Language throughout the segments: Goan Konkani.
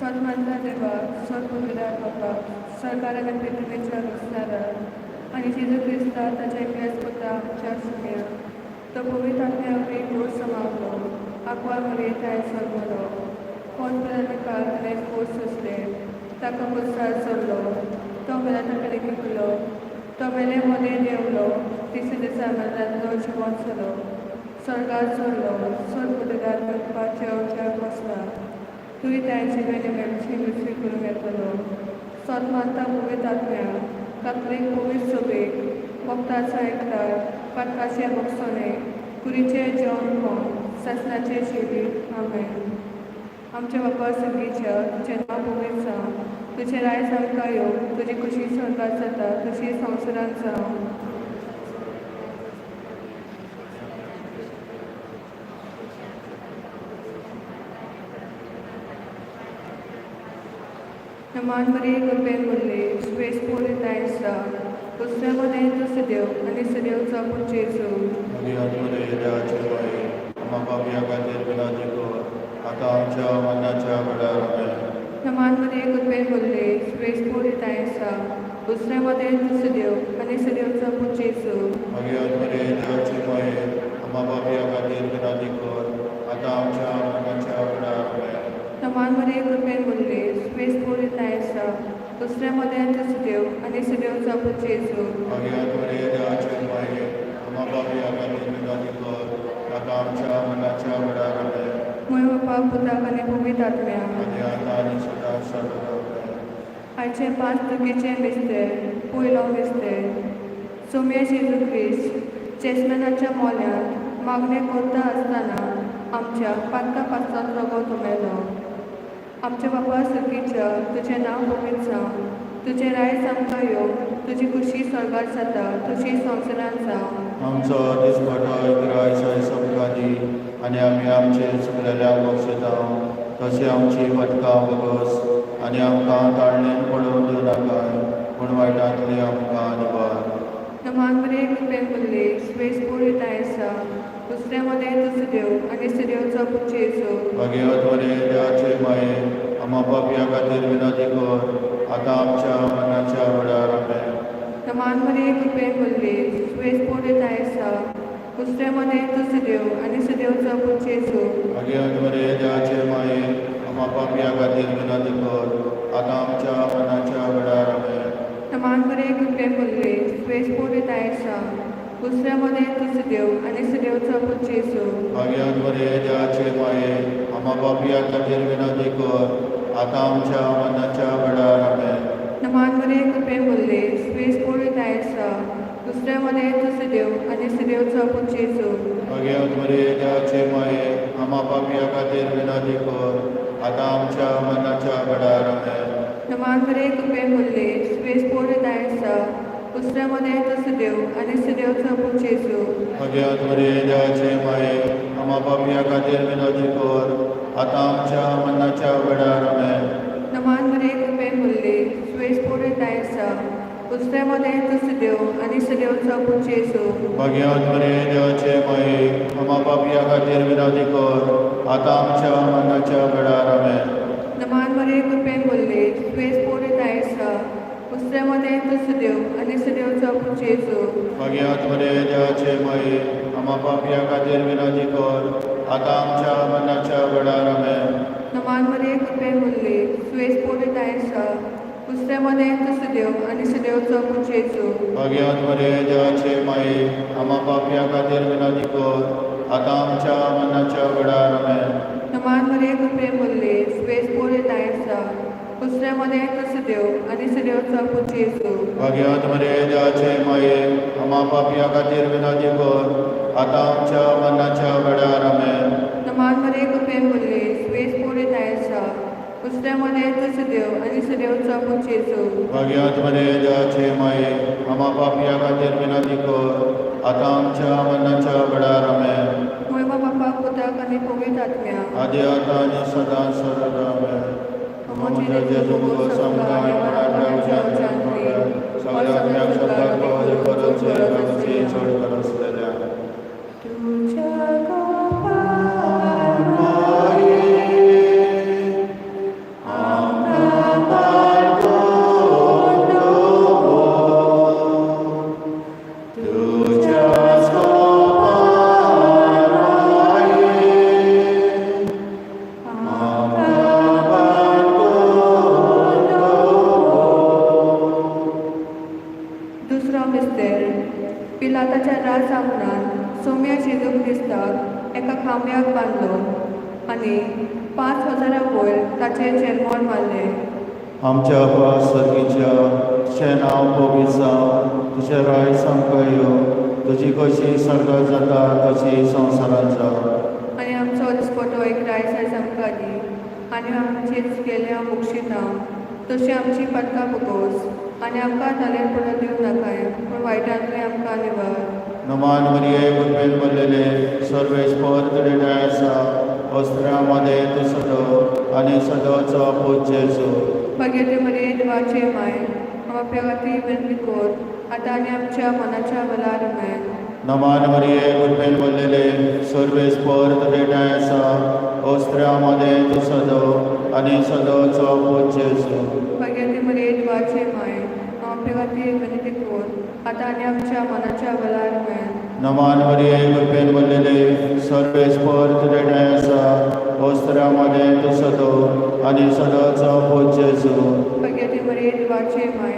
सन्मानता देवा, सदपुत्रार बाबा, सरकारान पृथ्वीच्या रचणारा आनी जेजू क्रिस्ता ताच्या एकल्याच पुता आमच्या सुम्या, तो पवित्र आत्म्या वरवीं पोट समावलो, आकवा मरे ताय सरमलो, पोट काळ ताणें पोट सोंसले, ताका पुरसार चडलो, तो मेला कडेन किकलो, तो मेले मदें देंवलो, तिसऱ्या दिसा मेल्ल्यांतलो जिवंत जालो, स्वर्गार चडलो, स्वर्गपुत्रार बापाच्या उजव्याक बसला, तुवें तांचे वेले मेळची दुसरी करूंक येतलो. सत मानता पवित्र आत्म्या, कातलीक पवित्र सभेक, भक्ताचो एकठार, पातकाचे भोगसणे, कुडीचें जेवणपण, सासणाचें जिवीत. आमेन. आमच्या बापा सर्गीच्या, तुजें नांव पवित्र जावं, तुजें राज आमकां येवं, तुजी खुशी स्वर्गात जाता तशी संवसारांत जावं. नमान मरिये, कृपेन भरले, श्रेष्ठ पुरयत आसा, दुसऱ्या मदें तूं सदैव आनी सदैवचो पूत जेजू. भगिरथ देवाचे माये, आम्हा पापया खातीर विनंती कर, आतां आमच्या मरणाच्या वेळार. आमेन. नमान मरिये, कृपेन भरले, श्रेष्ठ पुरयत आसा, दुसऱ्या मदें तूं सदैव आनी सदैवचो पूत जेजू. भगिरथ देवाचे माये, आम्हा पापया खातीर विनंती कर, आतां आमच्या मरणाच्या वेळार. आमेन. नमान मरिये, कृपेन भरले, श्रेष्ठ पुरयत आसा, दुसऱ्या मदें तूं सदैव आनी सदैवचो पूत जेजू. भगिरथ देवाचे माये, आम्हा पापया खातीर विनंती कर, आतां आमच्या मरणाच्या वेळार. आमेन. मुय बापा, पुताक आनी पवित्र आत्म्या. आनी आतां आनी सदां सर्वदा. आमेन. आयचे पांच दुखीचे मिस्तेर. पयलो मिस्तेर. सोम्या जेजू क्रिस्त जेस्मेनाच्या मोल्यांत मागणें करता आसतना आमच्या पातका पासत रगत उमेलो. आमच्या बापा सर्गीच्या, तुजें नांव पवित्र जावं, तुजें राज आमकां येवं, तुजी खुशी स्वर्गात जाता तशी संवसारांत जावं. आमचो दिसपटो इकराय आमकां दी आनी आमी आमचे चुकलेल्यांक बक्षिता तशें आमची पटकां बगस आनी आमकां ताळणेन पडोवन दिवं नाकाय, पूण वायटांतली आमकां निवार. नमान मरिये, कृपेन भरले, श्रेष्ठ पुरयत आसा, दुसऱ्या मदें तूं सदैव आनी सदैवचो पूत जेजू. भगिरथ मरिये देवाचे माये, आम्हा पापया खातीर विनंती कर, आतां आमच्या मरणाच्या वेळार. आमेन. नमान मरिये, कृपेन भरले, श्रेष्ठ पुरयत आसा, दुसऱ्या मदें तूं सदैव आनी सदैवचो पूत जेजू. भगिरथ मरिये देवाचे माये, आम्हा पापया खातीर विनंती कर, आतां आमच्या मरणाच्या वेळार. आमेन. नमान मरिये, कृपेन भरले, श्रेष्ठ पुरयत आसा, दुसऱ्या मदें तूं सदैव आनी सदैवचो पूत जेजू. भगिरथ मरिये देवाचे माये, आम्हा पापया खातीर विनंती कर, आतां आमच्या मरणाच्या वेळार. आमेन. नमान मरिये, कृपेन भरले, श्रेष्ठ पुरयत आसा, दुसऱ्या मदें तूं सदैव आनी सदैवचो पूत जेजू. भगिरथ मरिये देवाचे माये, आम्हा पापया खातीर विनंती कर, आतां आमच्या मरणाच्या वेळार. आमेन. नमान मरिये, कृपेन भरले, श्रेष्ठ पुरयत आसा, दुसऱ्या मदें तूं सदैव आनी सदैवचो पूत जेजू. भगिरथ मरिये देवाचे माये, आम्हा पापया खातीर विनंती कर, आतां आमच्या मरणाच्या वेळार. आमेन. नमान मरिये, कृपेन भरले, श्रेष्ठ पुरयत आसा, दुसऱ्या मदें तूं सदैव आनी सदैवचो पूत जेजू. भगिरथ मरिये देवाचे माये, आम्हा पापया खातीर विनंती कर, आतां आमच्या मरणाच्या वेळार. आमेन. नमान मरिये, कृपेन भरले, श्रेष्ठ पुरयत आसा, दुसऱ्या मदें तूं सदैव आनी सदैवचो पूत जेजू. भगिरथ मरिये देवाचे माये, आम्हा पापया खातीर विनंती कर, आतां आमच्या मरणाच्या वेळार. आमेन. नमान मरिये, कृपेन भरले, श्रेष्ठ पुरयत आसा, दुसऱ्या मदें तूं सदैव आनी सदैवचो पूत जेजू. भगिरथ मरिये देवाचे माये, आम्हा पापया खातीर विनंती कर, आतां आमच्या मरणाच्या वेळार. आमेन. नमान मरिये, कृपेन भरले, श्रेष्ठ पुरयत आसा, दुसऱ्या मदें तूं सदैव आनी सदैवचो पूत जेजू. भगिरथ मरिये देवाचे माये, आम्हा पापया खातीर विनंती कर, आतां आमच्या मरणाच्या वेळार. आमेन. नमान मरिये, कृपेन भरले, श्रेष्ठ पुरयत आसा, दुसऱ्या मदें तूं सदैव आनी सदैवचो पूत जेजू. भगिरथ मरिये देवाचे माये, आम्हा पापया खातीर विनंती कर, आतां आमच्या मरणाच्या वेळार. आमेन. महिमा बापा, पुताक आनी पवित्र आत्म्या. आदी आतां आनी सदां सर्वदा. आमेन. म्हज्या जेजू मुखार आमकां आनी मरणाच्या उज्यान सगळ्या आत्म्याक स्वर्गाक पावोवचे परस चड गरज आसलेल्या. तुझ्या गोपाळ माये. खांब्याक बांदलो आनी 5000 वयर ताचेर चेरमोन मारलें. आमच्या बापा सर्गीच्या, तुजें नांव पवित्र जावं, तुजें राय आमकां येवं, तुजी कशी सर्गात जाता तशी संवसारांत जावं. आनी आमचो दिसपटो एक रायस आयज आमकां दी आनी आमचेच गेल्या बक्षिता तशी आमची पदकां भोगोस आनी आमकां तालेर पडोवन दिवं नाकाय, पूण वायटांतलें आमकां निवार. नमान मरिये, कृपेन भरलेले, सर्वेस्पर तुजे ठांय आसा, वस्त्रां मदें तूं सदो आनी सदोचो पूत जेजू. भगेते मरिये, देवाचे माय, आमच्या खातीर विनंती कर आतां आनी आमच्या मनाच्या वेळार. आमेन. नमान मरिये, कृपेन भरलेले, सर्वेस्पर तुजे ठांय आसा, वस्त्रां मदें तूं सदो आनी सदोचो पूत जेजू. भगेते मरिये, देवाचे माय, आमच्या खातीर विनंती कर आतां आनी आमच्या मनाच्या वेळार. आमेन. नमान मरिये, कृपेन भरलेले, सर्वेस्पर तुजे ठांय आसा, वस्त्रां मदें तूं सदो आनी सदोचो पूत जेजू. भगेते मरिये, देवाचे माय,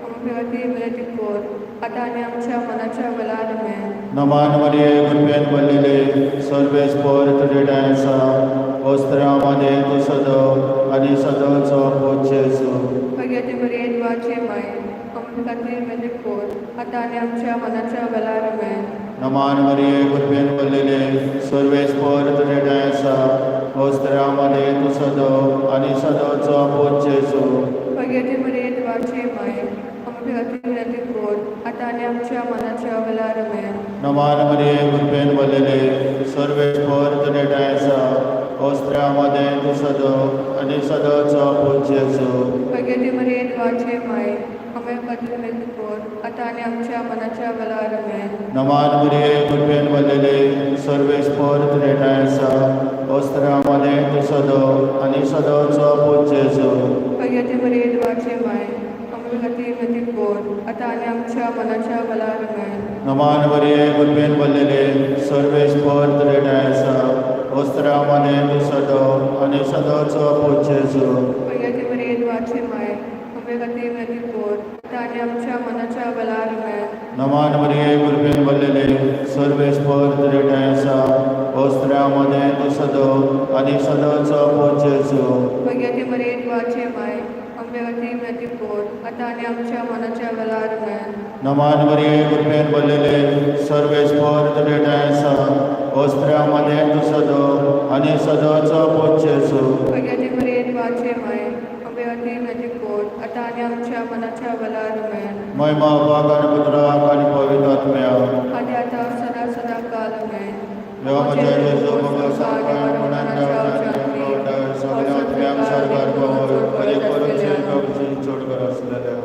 आमच्या खातीर विनंती कर आतां आनी आमच्या मनाच्या वेळार. आमेन. नमान मरिये, कृपेन भरलेले, सर्वेस्पर तुजे ठांय आसा, वस्त्रां मदें तूं सदो आनी सदोचो पूत जेजू. भगेते मरिये, देवाचे माय, आमच्या खातीर विनंती कर आतां आनी आमच्या मनाच्या वेळार. आमेन. नमान मरिये, कृपेन भरलेले, सर्वेस्पर तुजे ठांय आसा, वस्त्रां मदें तूं सदो आनी सदोचो पूत जेजू. भगेते मरिये, देवाचे माय, आमच्या खातीर विनंती कर आतां आनी आमच्या मनाच्या वेळार. आमेन. नमान मरिये, कृपेन भरलेले, सर्वेस्पर तुजे ठांय आसा, वस्त्रां मदें तूं सदो आनी सदोचो पूत जेजू. भगेते मरिये, देवाचे माय, आमच्या खातीर विनंती कर आतां आनी आमच्या मनाच्या वेळार. आमेन. नमान मरिये, कृपेन भरलेले, सर्वेस्पर तुजे ठांय आसा, वस्त्रां मदें तूं सदो आनी सदोचो पूत जेजू. भगेते मरिये, देवाचे माय, आमच्या खातीर विनंती कर आतां आनी आमच्या मनाच्या वेळार. आमेन. नमान मरिये, कृपेन भरलेले, सर्वेस्पर तुजे ठांय आसा, वस्त्रां मदें तूं सदो आनी सदोचो पूत जेजू. भगेते मरिये, देवाचे माय, आमच्या खातीर विनंती कर आतां आनी आमच्या मनाच्या वेळार. आमेन. नमान मरिये, कृपेन भरलेले, सर्वेस्पर तुजे ठांय आसा, वस्त्रां मदें तूं सदो आनी सदोचो पूत जेजू. भगेते मरिये, देवाचे माय, आमच्या खातीर विनंती कर आतां आनी आमच्या मनाच्या वेळार. आमेन. नमान मरिये, कृपेन भरलेले, सर्वेस्पर तुजे ठांय आसा, वस्त्रां मदें तूं सदो आनी सदोचो पूत जेजू. भगेते मरिये, देवाचे माय, आमच्या खातीर विनंती कर आतां आनी आमच्या मनाच्या वेळार. आमेन. महिमा बापाक आनी पुत्राक आनी पवित्र आत्म्याक. आनी आतां सदा सदा काल. आमेन. देवा म्हज्या जेजू, सगळ्या आत्म्यांक सरकार पावय, आनी करून सेवकाची चड कर आसलेल्या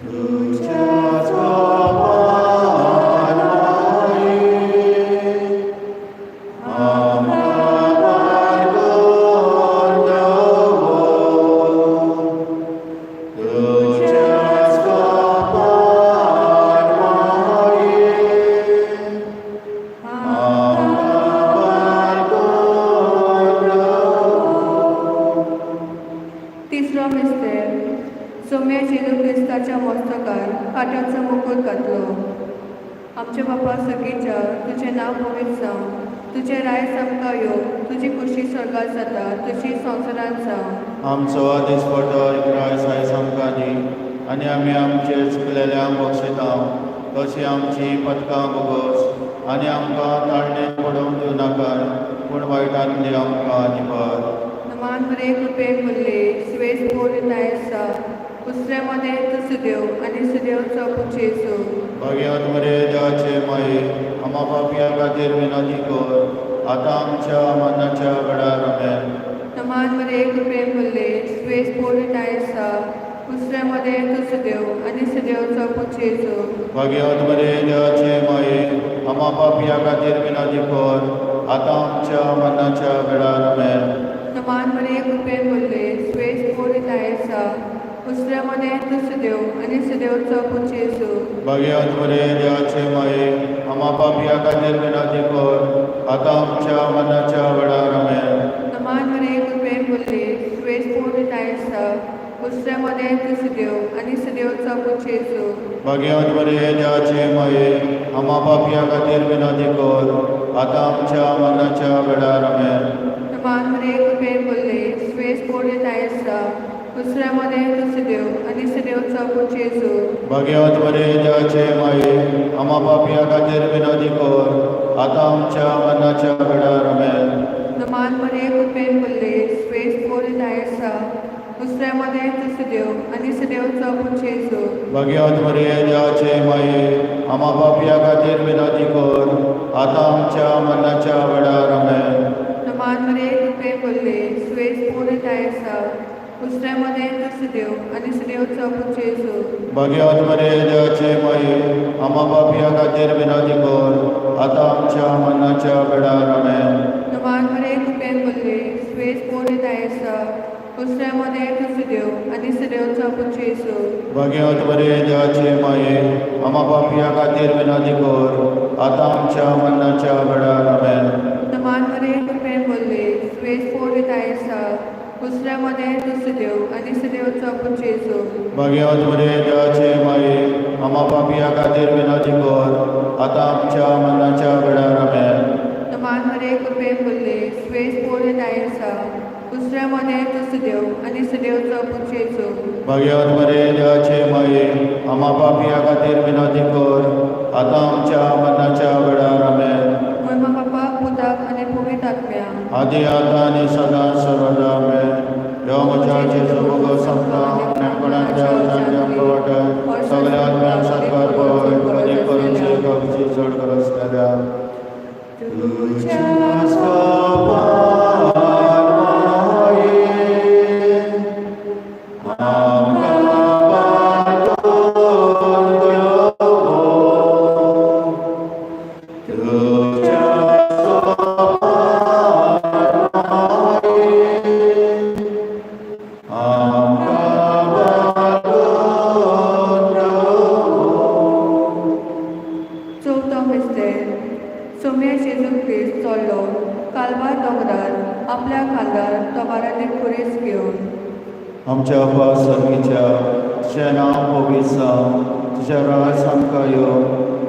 तुज्याच बापान माये, आमकां पार कर तुज्याच बापान माये, आमकां पार कर. तिसरो मिस्तेर. सोम्या जेजू क्रिस्ताच्या मस्तकार काट्याचो मुकूट घातलो. आमच्या बापा सगीच्या, तुजें नांव पवित्र जावं, तुजें रायस आमकां येवं, तुजी खुशी स्वर्गात जाता तशी संवसारांत जावं. आमचो दिसपटो इकराय आयज आमकां दी आनी आमी आमचे चुकलेल्यांक बक्षिता तशी आमची पदकां भोगोस आनी आमकां ताळणेन पडोवंक दिवं नाकाय, पूण वायटांतली आमकां निवार. नमान मरिये, कृपेन भरले, स्वेस पूर्ण आसा, दुसऱ्या मदें तूं सुदेव आनी सुदेवचो पूत जेजू. भाग्यवत मरिये, देवाचे माये, आमा पापया खातीर विनंती कर आतां आमच्या मरणाच्या वेळार. आमेन. नमान मरिये, कृपेन भरले, स्वेस पूर्ण आसा, दुसऱ्या मदें तूं सुदेव आनी सुदेवचो पूत जेजू. भाग्यवत मरिये, देवाचे माये, आमा पापया खातीर विनंती कर आतां आमच्या मरणाच्या वेळार. आमेन. नमान मरिये, कृपेन भरले, स्वेस पूर्ण आसा, दुसऱ्या मदें तूं सुदेव आनी सुदेवचो पूत जेजू. भाग्यवत मरिये, देवाचे माये, आमा पापया खातीर विनंती कर आतां आमच्या मरणाच्या वेळार. आमेन. नमान मरिये, कृपेन भरले, स्वेस पूर्ण आसा, दुसऱ्या मदें तूं सुदेव आनी सुदेवचो पूत जेजू. भाग्यवत मरिये, देवाचे माये, आमा पापया खातीर विनंती कर आतां आमच्या मरणाच्या वेळार आमेन. मान मरे कृपेन बोलले स्वेस पोड आसा दुसऱ्या मध्ये तूं सदैव आनी सदैवचो पूत जेजू. भाग्यवत मरे देवाचे माये आमा पापया खातीर विनोदी कर आतां आमच्या मरणाच्या वेळार आमेन. मान मरे कृपेन बोलले स्वेस पोड आसा दुसऱ्या मध्ये तूं सदैव आनी सदैवचो पूत जेजू. भाग्यवत मरे देवाचे माये आमा पापया खातीर विनोदी कर आतां आमच्या मरणाच्या वेळार आमेन. मान मरे कृपेन बोलले स्वेस पोड आसा दुसऱ्या मध्ये तूं सदैव आनी सदैवचो पूत जेजू. भाग्यवत मरे देवाचे माये आमा पापया खातीर विनोदी कर आतां आमच्या मरणाच्या वेळार आमेन. मान मरे कृपेन बोलले स्वेस पोड आसा दुसऱ्या मध्ये तूं सदैव आनी सदैवचो पूत जेजू. भाग्यवत मरे देवाचे माये आमा पापया खातीर विनोदी कर आतां आमच्या मरणाच्या वेळार आमेन. मान मरे कृपेन बोलले स्वेस पोड आसा दुसऱ्या मध्ये तूं सदैव आनी सदैवचो पूत जेजू. भाग्यवत मरे देवाचे माये आमा पापया खातीर विनोदी कर आतां आमच्या मरणाच्या वेळार आमेन. मान मरे कृपेन बोलले स्वेस पोड आसा दुसऱ्या मध्ये तूं सदैव आनी सदैवचो पूत जेजू. भाग्यवत मरे देवाचे माये आमा पापया खातीर विनोदी कर आतां आमच्या मरणाच्या वेळार आमेन. मर्मा बापा पुताक आनी पवित्र आत्म्या. आदी आतां आनी सदां सर्वदा आमेन. देवा म्हज्या जेजू भोगो संपता नेमपणांतल्या उजांच्या आमकां वाटय सगळ्या आत्म्यांक सत्कार पळय अदीक करूची गावची चड गरज जाल्या. तुझ्या स्वभावान माये, आमकां बांदून दवर. तुझ्या स्वभावान माये, आमकां बांदून दवर. चवथो मिस्तेर. सोम्या जेजू क्रिस्त चल्लो कालवार दोंगरार आपल्या खांदार तोबारांनी खुरीस घेवन. आमच्या बापा सर्गीच्या, तुजें नांव पवित्र जावं, तुजें राज आमकां यो,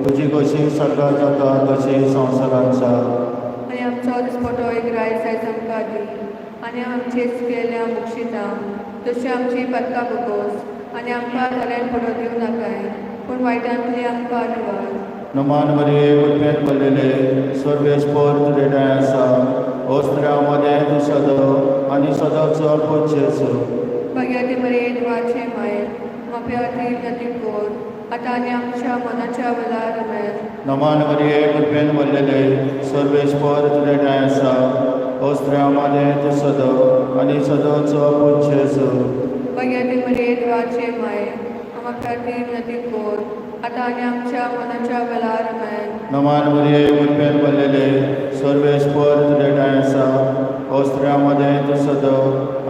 तुजी कशी सर्गात जाता तशी संवसारांत जावं. आनी आमचो दिसपटो एक रायस आयज आमकां दी आनी आमचे केल्या मुक्षिता तशी आमची पदकां भोगोस आनी आमकां जाल्यार पडो दिवं नाकाय पूण वायटांतली आमकां निवार. नमान मरिये, कृपेन भरलेले, सर्वेस्पर तुजे ठांय आसा, स्त्रियां मदें तूं सदो आनी सदांचो पूत जेजू. भग्याती मरे देवाचे माय माप्याती नदी कोर आतां आनी आमच्या मनाच्या वेळार आमेन. नमान मरिये, कृपेन भरलेले, सर्वेस्पर तुजे ठांय आसा, स्त्रियां मदें तूं सदो आनी सदांचो पूत जेजू. भग्याती मरे देवाचे माय माप्याती नदी कोर आतां आनी आमच्या मनाच्या वेळार आमेन. नमान मरिये, कृपेन भरलेले, सर्वेस्पर तुजे ठांय आसा, स्त्रियां मदें तूं सदो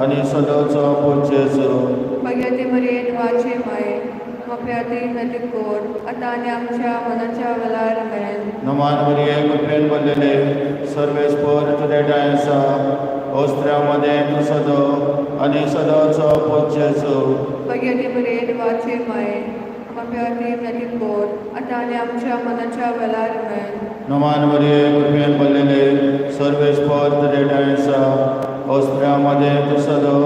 आनी सदांचो पूत जेजू. भग्याती मरे देवाचे माय माप्याती नदी कोर आतां आनी आमच्या मनाच्या वेळार आमेन. नमान मरिये, कृपेन भरलेले, सर्वेस्पर तुजे ठांय आसा, स्त्रियां मदें तूं सदो आनी सदांचो पूत जेजू. भग्याती मरे देवाचे माय माप्याती नदी कोर आतां आनी आमच्या मनाच्या वेळार आमेन. नमान मरिये, कृपेन भरलेले, सर्वेस्पर तुजे ठांय आसा, स्त्रियां मदें तूं सदो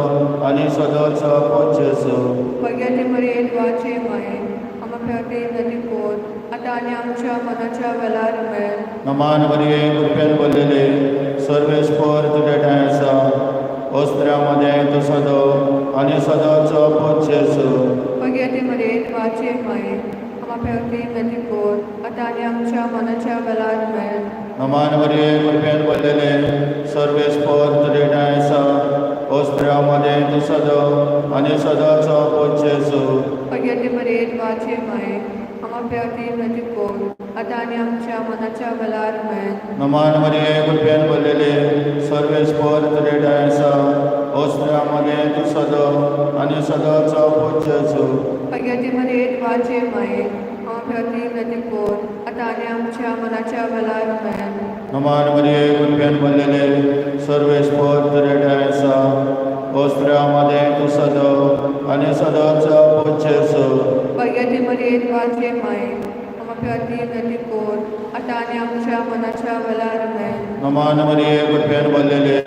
आनी सदांचो पूत जेजू. भग्याती मरे देवाचे माय माप्याती नदी कोर आतां आनी आमच्या मनाच्या वेळार आमेन. नमान मरिये, कृपेन भरलेले, सर्वेस्पर तुजे ठांय आसा, स्त्रियां मदें तूं सदो आनी सदांचो पूत जेजू. भग्याती मरे देवाचे माय माप्याती नदी कोर आतां आनी आमच्या मनाच्या वेळार आमेन. नमान मरिये, कृपेन भरलेले, सर्वेस्पर तुजे ठांय आसा, स्त्रियां मदें तूं सदो आनी सदांचो पूत जेजू. भग्याती मरे देवाचे माय माप्याती नदी कोर आतां आनी आमच्या मनाच्या वेळार आमेन. नमान मरिये, कृपेन भरलेले, सर्वेस्पर तुजे ठांय आसा, स्त्रियां मदें तूं सदो आनी सदांचो पूत जेजू. भग्याती मरे देवाचे माय माप्याती नदी कोर आतां आनी आमच्या मनाच्या वेळार आमेन. नमान मरिये, कृपेन भरलेले, सर्वेस्पर तुजे ठांय आसा, स्त्रियां मदें तूं सदो आनी सदांचो पूत जेजू. भग्याती मरे देवाचे माय माप्याती नदी कोर आतां आनी आमच्या मनाच्या वेळार नमान मरिये, कृपेन भरलेले,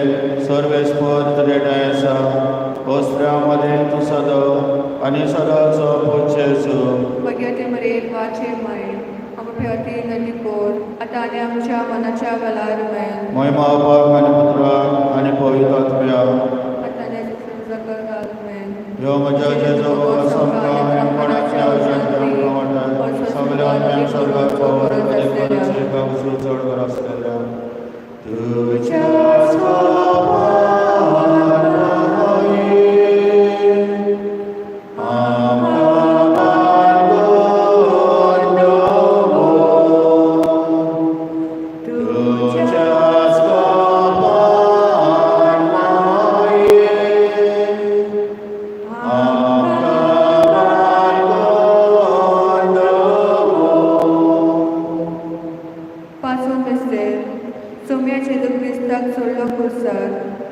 सर्वेस्पर तुजे ठांय आसा. स्त्रियां मदें तूं सदां आनी सदांचो पूत जेजू. भगवती मरिये, देवाचे माये, आमच्या खातीर विनंती कर, आतां आनी आमच्या मरणाच्या वेळार. आमेन. महिमा बापाक आनी पुत्राक आनी पवित्र आत्म्याक. आतां आनी सदांकाळ. आमेन. यो म्हज्या जेजू, आमकां कोणाच्या आमकां वाटाय. सगल्या आत्म्यांक स्वर्गाक पावय, आनी एका वस्तू चड गरज आसलेल्या. तुज्याच पापान माये, आमकां बाळगून दवर. तुज्याच पापान माये, आमकां बाळगून दवर. पांचवो मिस्तेर. सोम्या जेजू क्रिस्ताक चडलो खुर्सार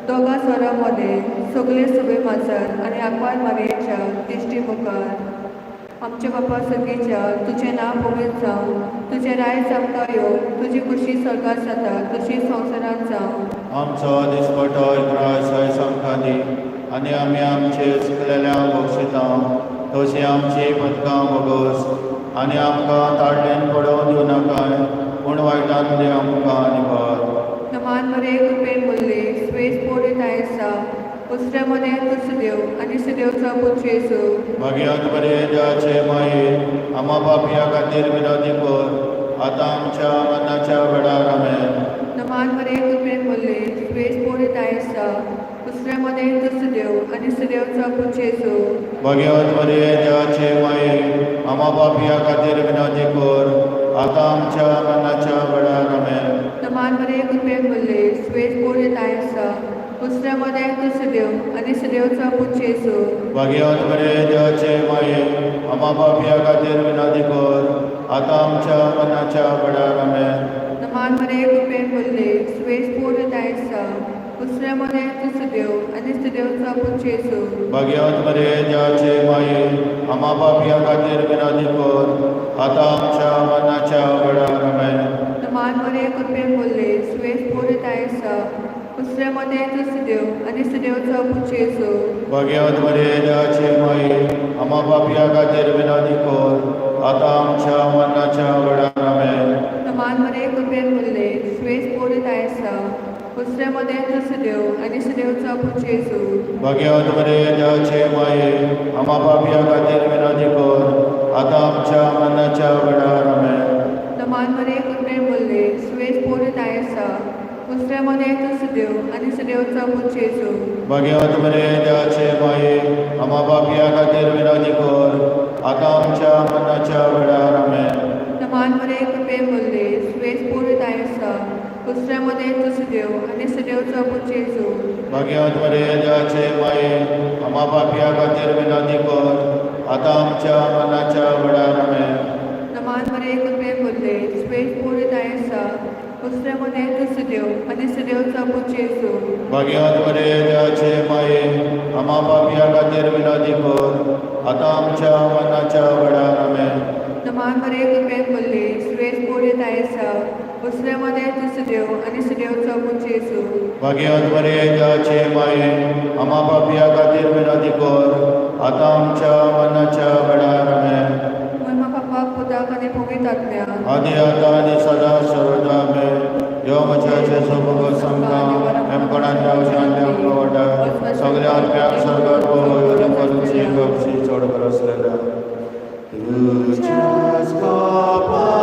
दोगा सोरा मदें सगळे सभे माजार आनी आंकवार मारयेच्या दिश्टी मुखार. आमच्या बापा सर्गीच्या, तुजें नांव पवित्र जावं, तुजें रायज आमकां येवं, तुजी खुशी स्वर्गात जाता तशी संवसारांत जावं. आमचो दिसपटो इग्रास आयज आमकां दी आनी आमी आमचे चुकलेल्यांक बक्षिता तशी आमची पदकां भोगोस आनी आमकां ताळणेन पडोवन दिवं नाकाय, पूण वायटांतले आमकां निवार. नमान मरिये, कृपेन भरले, स्वेस पोर आसा. दुसऱ्या मदें तूं सुदेव आनी सुदेवचो पूत जेजू. भाग्यांत बरे, देवाचे माये, आमा पापया खातीर विनवती कर, आतां आमच्या मरणाच्या वेळार. आमेन. नमान मरिये, कृपेन भरले, स्वेस पोर आसा. दुसऱ्या मदें तूं सुदेव आनी सुदेवचो पूत जेजू. भाग्यवत मरिये, देवाचे माये, आमा पापया खातीर विनवती कर, आतां आमच्या मरणाच्या वेळार. आमेन. नमान मरिये, कृपेन भरले, स्वेस पोर आसा. दुसऱ्या मदें तूं सुदेव आनी सुदेवचो पूत जेजू. भाग्यवत मरिये, देवाचे माये, आमा पापया खातीर विनवती कर, आतां आमच्या मरणाच्या वेळार. आमेन. नमान मरिये, कृपेन भरले, स्वेस पोर आसा. दुसऱ्या मदें तूं सुदेव आनी सुदेवचो पूत जेजू. भाग्यवत मरिये, देवाचे माये, आमा पापया खातीर विनवती कर, आतां आमच्या मरणाच्या वेळार. आमेन. नमान मरिये, कृपेन भरले, स्वेस पोर आसा. दुसऱ्या मदें तूं सुदेव आनी सुदेवचो पूत जेजू. भाग्यवत मरिये, देवाचे माये, आमा पापया खातीर विनवती कर, आतां आमच्या मरणाच्या वेळार. आमेन. नमान मरिये, कृपेन भरले, स्वेस पोर आसा. दुसऱ्या मदें तूं सुदेव आनी सुदेवचो पूत जेजू. भाग्यवत मरिये, देवाचे माये, आमा पापया खातीर विनवती कर, आतां आमच्या मरणाच्या वेळार. आमेन. नमान मरिये, कृपेन भरले, स्वेस पोर आसा. दुसऱ्या मदें तूं सुदेव आनी सुदेवचो पूत जेजू. भाग्यवत मरिये, देवाचे माये, आमा पापया खातीर विनवती कर, आतां आमच्या मरणाच्या वेळार. आमेन. नमान मरिये, कृपेन भरले, स्वेस पोर आसा. दुसऱ्या मदें तूं सुदेव आनी सुदेवचो पूत जेजू. भाग्यवत मरिये, देवाचे माये, आमा पापया खातीर विनवती कर, आतां आमच्या मरणाच्या वेळार. आमेन. नमान मरिये, कृपेन भरले, स्वेस पोर आसा. दुसऱ्या मदें तूं सुदेव आनी सुदेवचो पूत जेजू. भाग्यवत मरिये, देवाचे माये, आमा पापया खातीर विनवती कर, आतां आमच्या मरणाच्या वेळार. आमेन. नमान मरिये, कृपेन भरले, स्वेस पोर आसा. दुसऱ्या मदें तूं सुदेव आनी सुदेवचो पूत जेजू. भाग्यवत मरिये, देवाचे माये, आमा पापया खातीर विनवती कर, आतां आमच्या मरणाच्या वेळार. आमेन. महिमा बापाक, पुताक आनी पवित्र आत्म्याक. आदी आतां आनी सदा सर्वदा. आमेन. यो म्हज्या जेजू, भोगोस आमकां हेमकोणाच्या आमकां वाटाय. सगल्या आत्म्याक स्वर्गार पावय, करूची गपची चड गरज आसलेल्या. तुज्याच पापान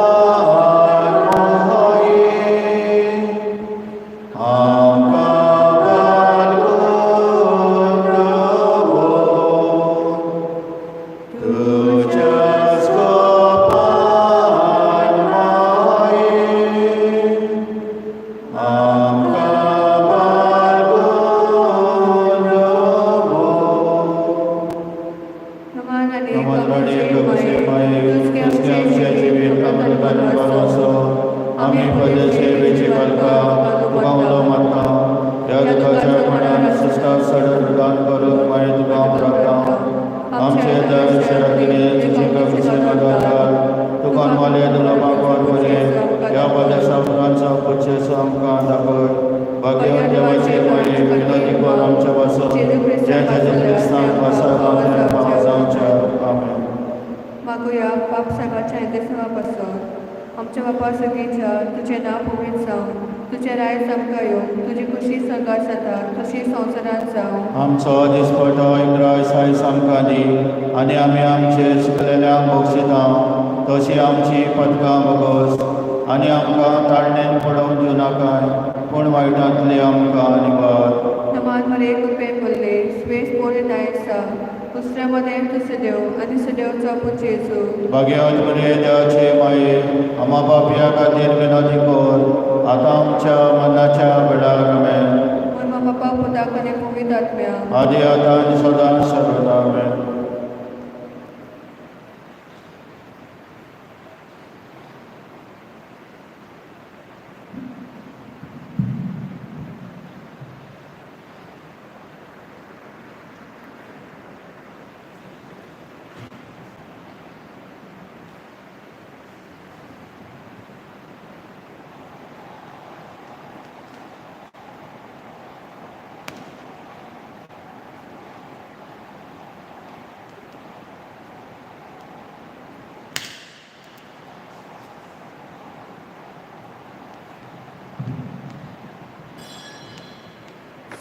माये, आमकां बाळगून दवर. तुज्याच पापान माये, आमकां बाळगून दवर. नमान राणी, नमान राणी, गवसे गवसे माये, तुझ पासून जे जेजू क्रिस्तान पासाक पाव जावच्या. आमेन. मागुया बाप साहेबाच्या इंतेसांवा पासून. आमच्या बापा सगळीच्या तुजें नांव पवित्र जावं, तुजें रायज आमकां येवं, तुजी खुशी सर्गार जाता तशी संवसारांत जावं. आमचो दिसपटो इब्राय सायस आमकां दी आनी आमी आमचे चुकलेल्यांक बक्षिता तशी आमची पदकां बगस आनी आमकां ताळणेन पडोवंक दिवं नाकाय, पूण वायटांतली आमकां निवार. नमान मरे कृपेन बोल्ले स्वेस पोर दायसा दुसऱ्या मदें तूं सदेव आनी सदेवचो पूत जेजू. भाग्यवत मरे देवाचे माये, आमा पापया खातीर विनोदी कर, आतां आमच्या मनाच्या वेळार. आमेन. मोर मा बापा पुताक आनी पवित्र आत्म्या. आदी आतां आनी सदां सर्वदा. आमेन.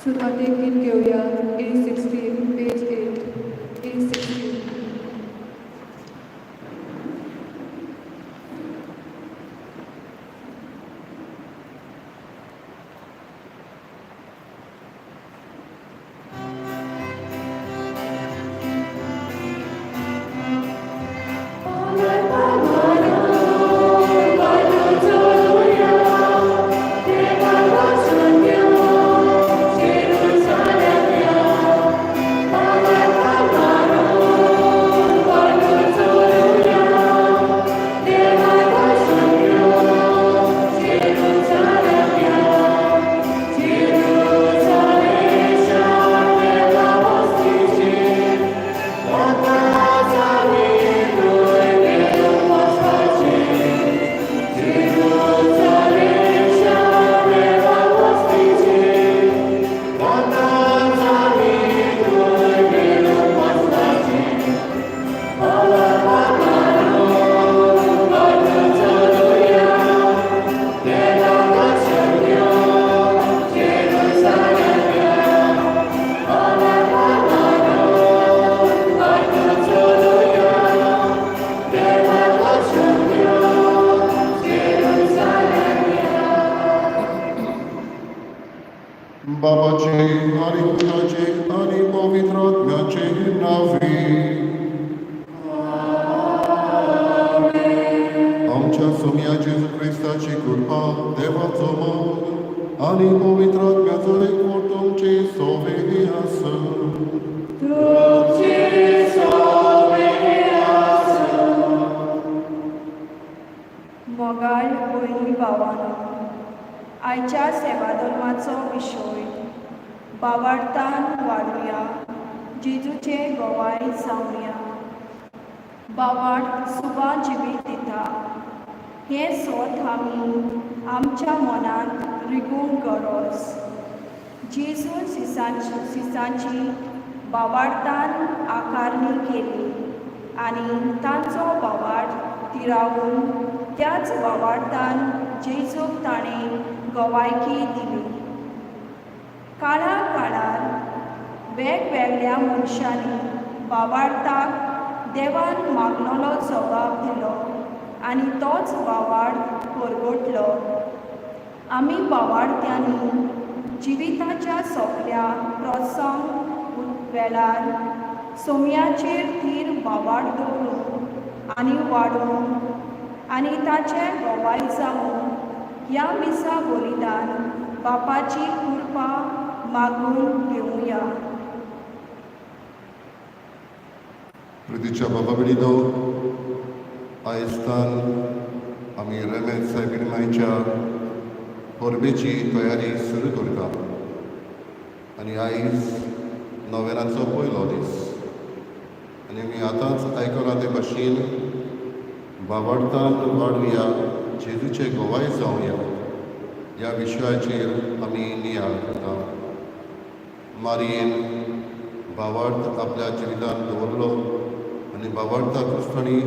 सुरवातेक गीत घेवया A 16 page 8, A 16. बाबाचे आनी पुताचे आनी पवित्र आत्म्याचे नांवे. आमच्या सोम्या जेजू क्रिस्ताची कृपा, देवाचो मोग आनी पवित्र आत्म्याचो एकवट तुमचे सोवे आसूं. मोगाळ भयणी भावानो, आयच्या सेवाधर्माचो विशय बावार्थान वाडुया, जेजूचे गोवाय जावया. बावार्थ सुबा जिवीत दिता हें सोत आमी आमच्या मनांत रिगूंक गरज. जेजून सिसांची बावार्थान आकारणी केली आनी तांचो बावार्थ तिरावून त्याच बावार्थान जेजूक ताणें गवायकी दिली. काळा काळार वेगवेगळ्या मनशांनी बावार्थाक देवान मागलेलो जबाब दिलो आनी तोच बावार्थ परगटलो. आमी बावार्थ्यांनी जिविताच्या सोंपल्या प्रसंग वेळार सोम्याचेर थीर बावार्थ दवरून आनी वाडोवन आनी ताचे गोवाय जावन ह्या मिसा बलिदान बापाची कृपा मागून घेवया. प्रितीच्या बाबा भयणीनो, आयज आमी रेमेद सायबीण मायच्या परबेची तयारी सुरू करता आनी आयज नोवेनाचो पयलो दीस आनी आमी आतांच आयकलां ते भाशेन बाबार्थान वाडुया, जेजूचे गोवाय जावया ह्या विशयाचेर आमी नियाळ करता. मारयेन भावार्थ आपल्या जिवितान दवरलो आनी भावार्थाक क्रिस्तांनी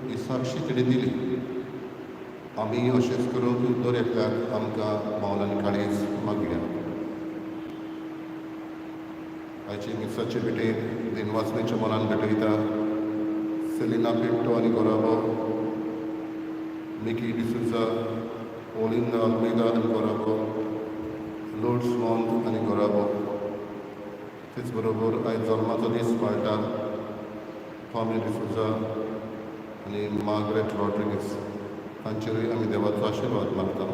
ही साक्षी तिणें दिली. आमी अशेंच करून दर एकल्याक आमकां मावलान काळीज मागया. आयचे मिसाचे भेटेन दिनवासनेच्या मनान भेटयता सेलिना पिंटो आनी गोराबो, मिकी डिसुजा, ओलिंदा आल्मेदा आनी गोराबो, लोर्ड्स मोंत आनी गोराबो. तेच बरोबर आयज जल्माचो दीस पाळटा टॉमी डिसुजा आनी मार्गरेट रॉड्रिगीस तांचेरूय आमी देवाचो आशिर्वाद मागता.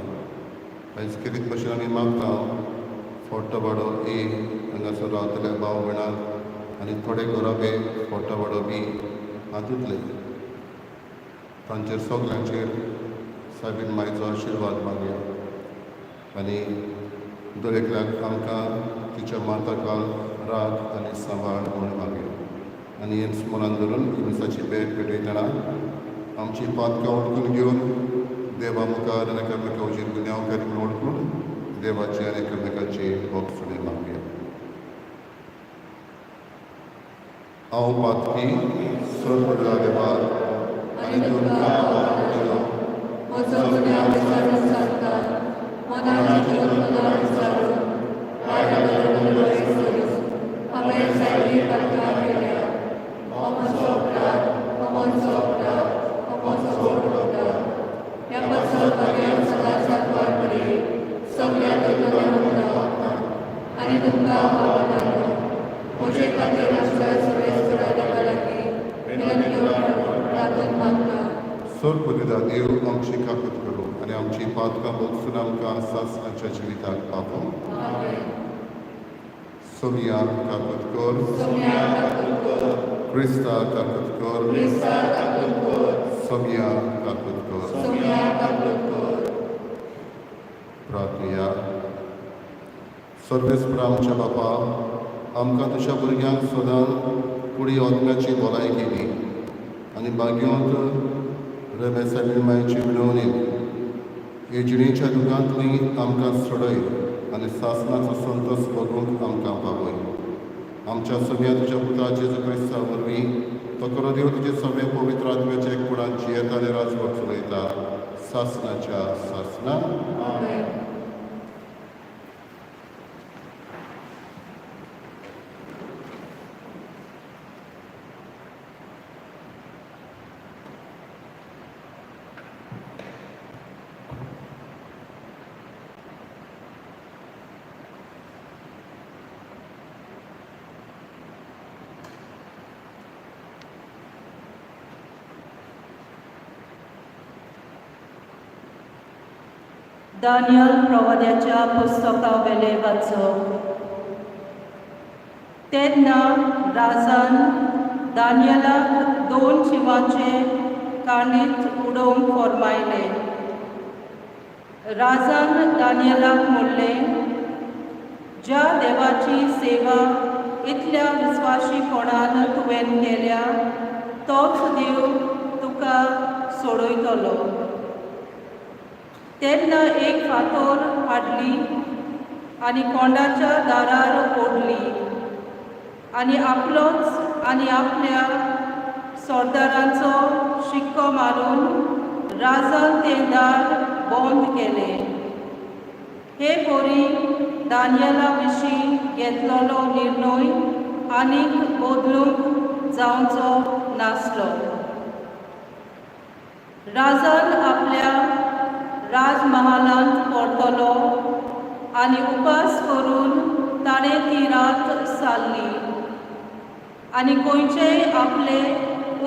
आयज खेरीत भशेन आमी मागता फोर्टवाडो ए हांगासर रावतल्या भाव भयणांक आनी थोडे गोराबे फोर्टवाडो बी हातूंतले तांचेर सगल्यांचेर सायबीण मायचो आशिर्वाद मागया आनी दर एकल्याक आमकां तिच्या माताकाल राग आनी सांबाळ म्हूण मागया. आनी हें स्मरण धरून मिसाची भेट भेटयतना आमची पातकां वळखून घेवन देवा मुखार आनी एकामेका हुजीर गुन्यांवकारी म्हूण वळखून देवाची आनी एकामेकाची भोगसणी मागया. हांव पातकी सर्व देवा आनी तुमकां वावुरतलो म्हजो गुन्यांव विचारून सांगता. मनाची कल्पना विचारून वायट बरोबर करून हांवें जायतीं पातकां केल्या. हो म्हजो अपराध, हो म्हजो अपराध, हो म्हजो व्हड अपराध. ह्या पासत म्हज्या सदांच आत्वार करी सगळ्या दोतोरां आनी तुमकां भावनांनो म्हजे खातीर आमच्या सगळे देवा लागीं विनंती प्रार्थना मागता. सर्वपदिदा देव आमची काकूत करूं आनी आमची पातकां भोगसून आमकां सासणाच्या जिविताक पावोवं. आमेन. सोमिया काकूत कर. सोम्या काकूत कर. क्रिस्ता काकूत कर. क्रिस्ता काकूत कर. सोमिया काकूत कर. सोम्या काकूत कर. प्रार्थया. सर्वेस्पर आमच्या बापा, आमकां तुज्या भुरग्यांक सदां कुडी आत्म्याची भलायकी दी आनी भाग्यवंत रमेश मायची विनवणी हे जिणेच्या दुखांतली आमकां सोडय आनी सासणाचो संतोश भोगूंक आमकां पावय. आमच्या सगळ्या तुज्या पुता जेजू क्रिस्ता वरवीं, तो खरो देव तुजे सगळे पवित्र आत्म्याच्या एककुडान जियेता आनी राजवट चलयता सासणाच्या सासणा. आमेन. दानियल प्रवाद्याच्या पुस्तकावेले वाचप. तेन्ना राजान दानियलाक 2 शिंवाचे कांडीत उडोवंक फर्मायलें. राजान दानियलाक म्हणलें, ज्या देवाची सेवा इतल्या विस्वाशीपणान तुवें केल्या तोच देव तुका सोडयतलो. तेन्ना एक फातोर हाडली आनी कोंडाच्या दारार ओडली आनी आपलोच आनी आपल्या सरदारांचो शिक्को मारून राजान तें दार बंद केलें. हे परी दानियला विशीं घेतलेलो निर्णय आनीक बदलूंक जावचो नासलो. राजान आपल्या राजमहालांत परतलो आनी उपास करून ताणें ती रात सारली आनी खंयचेय आपले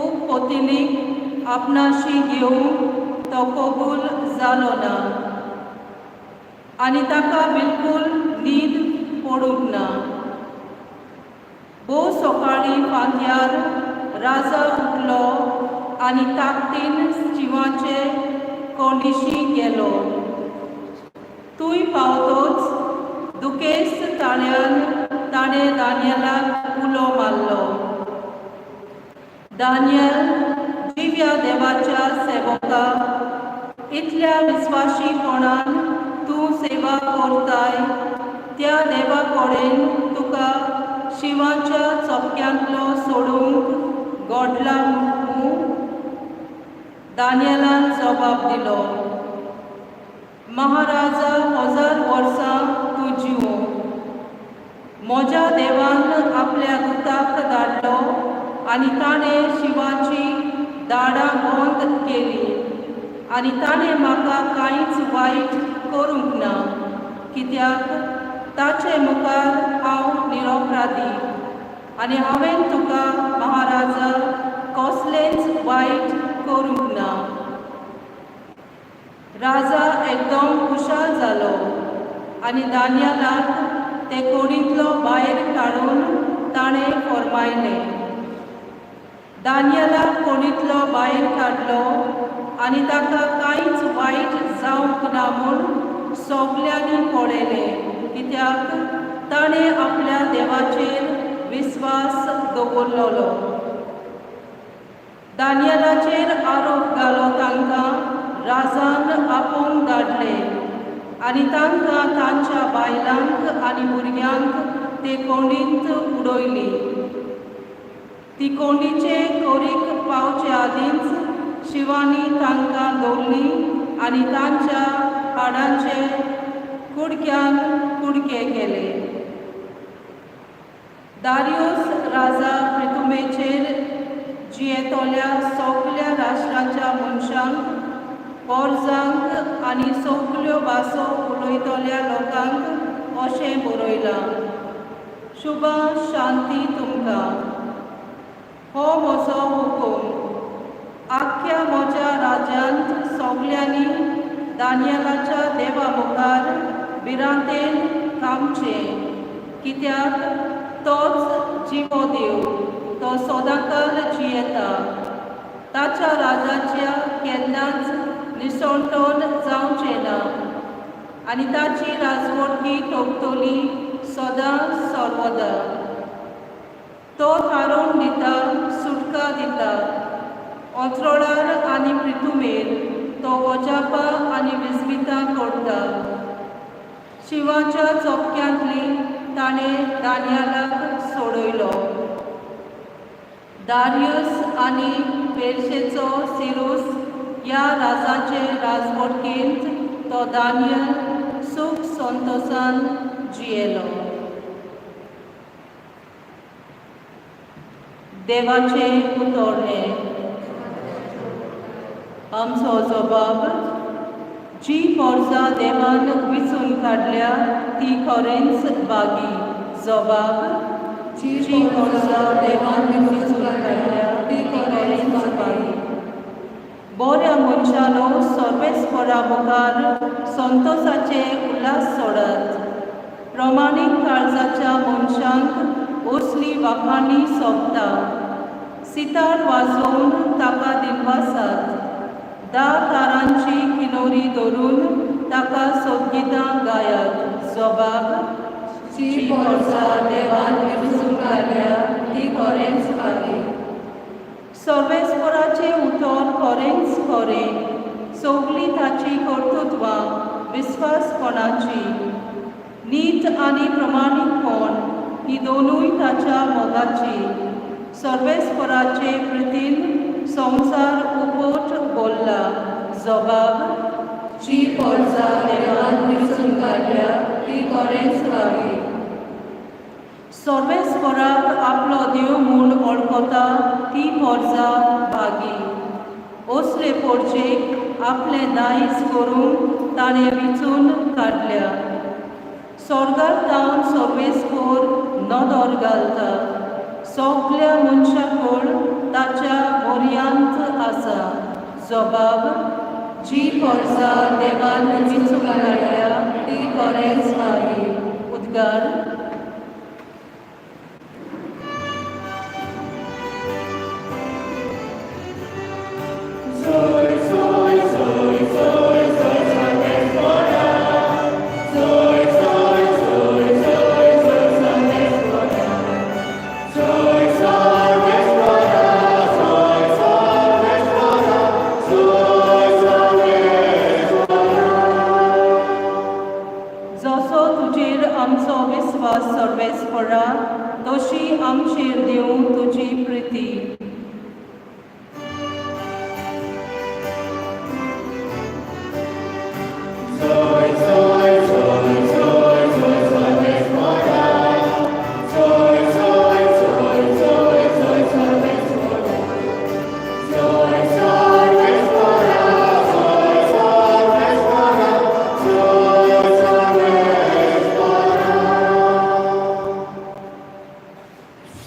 उपपतिनीक आपणाशी घेवंक तो कबूल जालो ना आनी ताका बिलकूल न्हीद पडूंक ना. भोव सकाळीं फांत्यार राजा उठलो आनी ताकदीन शिंवाचे कोंडिशी गेलो. थंय पावतोच दुखेस्त ताळ्यान ताणें दानियलाक उलो मारलो. दानियल, जिव्या देवाच्या सेवका, इतल्या विस्वाशीपणान तूं सेवा करताय त्या देवा कडेन तुका तुका शिंवाच्या चोपक्यांतलो सोडूंक गोडला मू? दानियलान जबाब दिलो, महाराजा, हजार वर्सां तूं जिवो. म्हज्या देवान आपल्या दुताक धाडलो आनी ताणें शिंवाची दाडां बंद केली आनी ताणें म्हाका कांयच वायट करूंक ना, कित्याक ताचे मुखार हांव निरपराधी आनी हांवें तुका महाराजा कसलेंच वायट करूंक ना. राजा एकदम खुशाल जालो आनी दानियालाक ते कोडींतलो भायर काडून ताणें फर्मायलें. दानियालाक कोडींतलो भायर काडलो आनी ताका कांयच वायट जावंक ना म्हूण सगल्यांनी पळयलें, कित्याक ताणें आपल्या देवाचेर विस्वास दवरलेलो. दानियलाचेर आरोप घालो तांकां राजान आपोवन धाडले आनी तांकां, तांच्या बायलांक आनी भुरग्यांक ते कोंडींत उडयली. ती कोंडीचे कोरीक पावचे आदींच शिंवांनी तांकां दवरली आनी तांच्या हाडांचे कुडक्यान कुडके केले. दारियोस राजा प्रिथुमेचेर जियेतल्या सगल्या राष्ट्राच्या मनशांक, पोरजांक आनी सगल्यो भासो उलयतल्या लोकांक अशें बरयलां: शुभ शांती तुमकां. हो म्हजो हुकूम. आख्ख्या म्हज्या राज्यांत सगल्यांनी दानियलाच्या देवा मुखार भिरांतेन कामचें, कित्याक तोच जिवो देव, तो सदांकाल जियेता. ताच्या राजाच्या केन्नाच निसणटोन जावचें ना आनी ताची राजवटकी टोकतली सदां सर्वदा. तो थारोवन दिता, सुटका दिता. अंत्रोळार आनी प्रिथुमेर तो अजापां आनी विस्मितां करता. शिंवाच्या चोपक्यांतली ताणें दानियालाक सोडयलो. दारियस आनी पेर्शेचो सिरूस ह्या राजाचे राजवटकेंत तो दानियल सूख संतोसान जियेलो. देवाचें उतर हें. आमचो जबाब: जी पोरसां देवान विचून काडल्या ती खरेंच बागी. जबाब: जी पोरसां देवान विचून काडल्या ती खरेंच बागी. बऱ्या मनशानो, सर्वेस्परा मुखार संतोसाचे उल्हास सोडात. प्रमाणीक काळजाच्या मनशांक असली वाखाणी सोबता. सितार वाजोवन ताका दिनवासात. 10 तारांची किनोरी धरून ताका सोदगितां गायात. जबाब: जी पोरसां देवान विचून काडल्या ती खरेंच बागी. सर्वेस्पराचें उतर खरेंच खरें. सगलीं ताचीं कर्तृत्वां विस्वासपणाची. नीत आनी प्रमाणीकपण ही दोनूय ताच्या मोगाची. सर्वेस्पराचे प्रितीन संवसार उपट बोल्ला. जबाब: जी पोरसां देवान विचून काडल्या ती खरेंच बागी. सर्वेस्पराक आपलो देव म्हूण वळखता ती पोरसां बागी. असले पोरचेक आपलें दायज करूंक ताणें विचून काडल्या. स्वर्गार जावन सर्वेस्पर नदर घालता. सगल्या मनशाकड ताच्या मोरयांत आसा. जबाब: जी पोरसां देवान विचून काडल्या ती खरेंच बागी. उद्गार: जसो तुजेर आमचो विस्वास आमचेर दिवं तुजी प्रिती.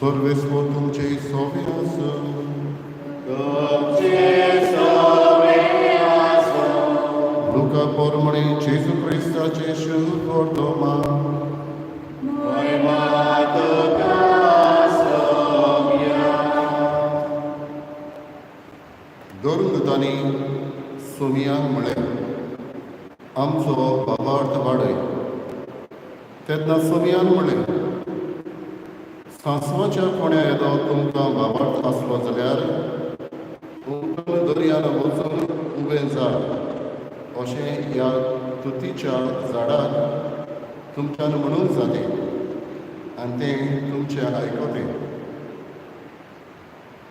सर्वेस्पर तुमचे सोबे आसूं. लुका पोरमणे जेजू क्रिस्ताचे शुभ वर्तमान. धरून तांणी सोमियांक म्हळें, आमचो बाबार्थ वाडय. तेन्ना सोमियान म्हळें, सांसवाच्या कोण्या येदो तुमकां बाबार्थ आसलो जाल्यार उठून दर्यान वचून उबें जा अशें ह्या तुतीच्या झाडाक तुमच्यान म्हणूंक जातें आनी तें तुमचें आयकतें.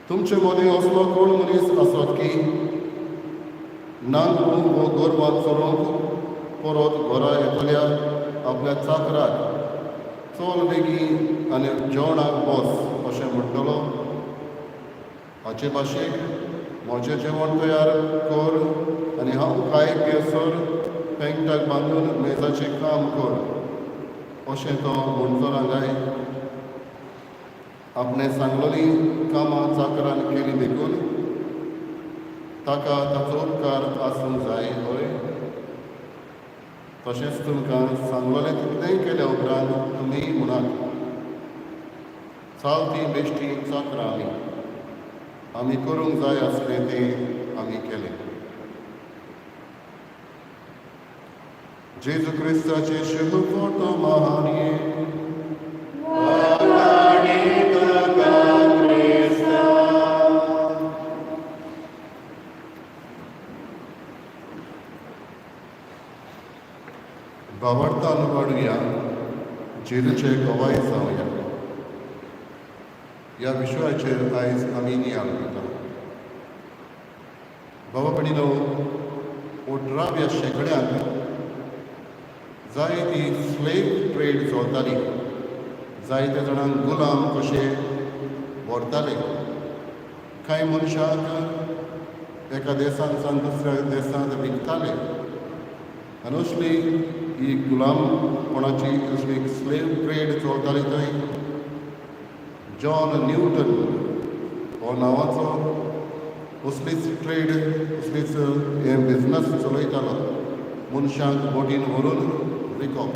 तुमचे मदीं असलो कोण मनीस आसत की नांगरूंक वो गोरवां चरोवंक परत घरा येतल्या आपल्या चाकराक चल बेगीन आनी जेवणाक बस अशें म्हणटलो? हाचे भाशेक म्हजें जेवण तयार कर आनी हांव खाय पियेसर पेंगटाक बांदून मेजाचें काम कर अशें तो म्हणचो ना काय? आपणें सांगलोलीं कामां चाकरान केली देखून ताका ताचो उपकार आसूंक जाय हय? तशेंच तुमकां सांगलोलें तितलेंय केल्या उपरांत तुमी म्हणात, चालती बेश्टी चाकरां आमी, आमी करूंक जाय आसलें तें आमी केलें. जेजू क्रिस्ताचे शुभ वर्तमान. वाखाणी तुका क्रिस्ता. भावार्थान वाडुया, जेजूचे गवाय जावया ह्या विशयाचेर आयज आमी नियाळ करता. बाबा भयणीनो, 18व्या शेंकड्यांत जायती स्लेव ट्रेड चलताली. जायते जाणांक गुलाम कशे व्हरताले. कांय मनशांक एका देशांत सावन दुसऱ्या देशांत विकताले आनी असली ही गुलामपणाची असली स्लेव ट्रेड चलताली. थंय जॉन न्यूटन हो नांवाचो असलीच ट्रेड, असलीच हें बिजनस चलयतालो, मनशांक बोटीन व्हरून विकप.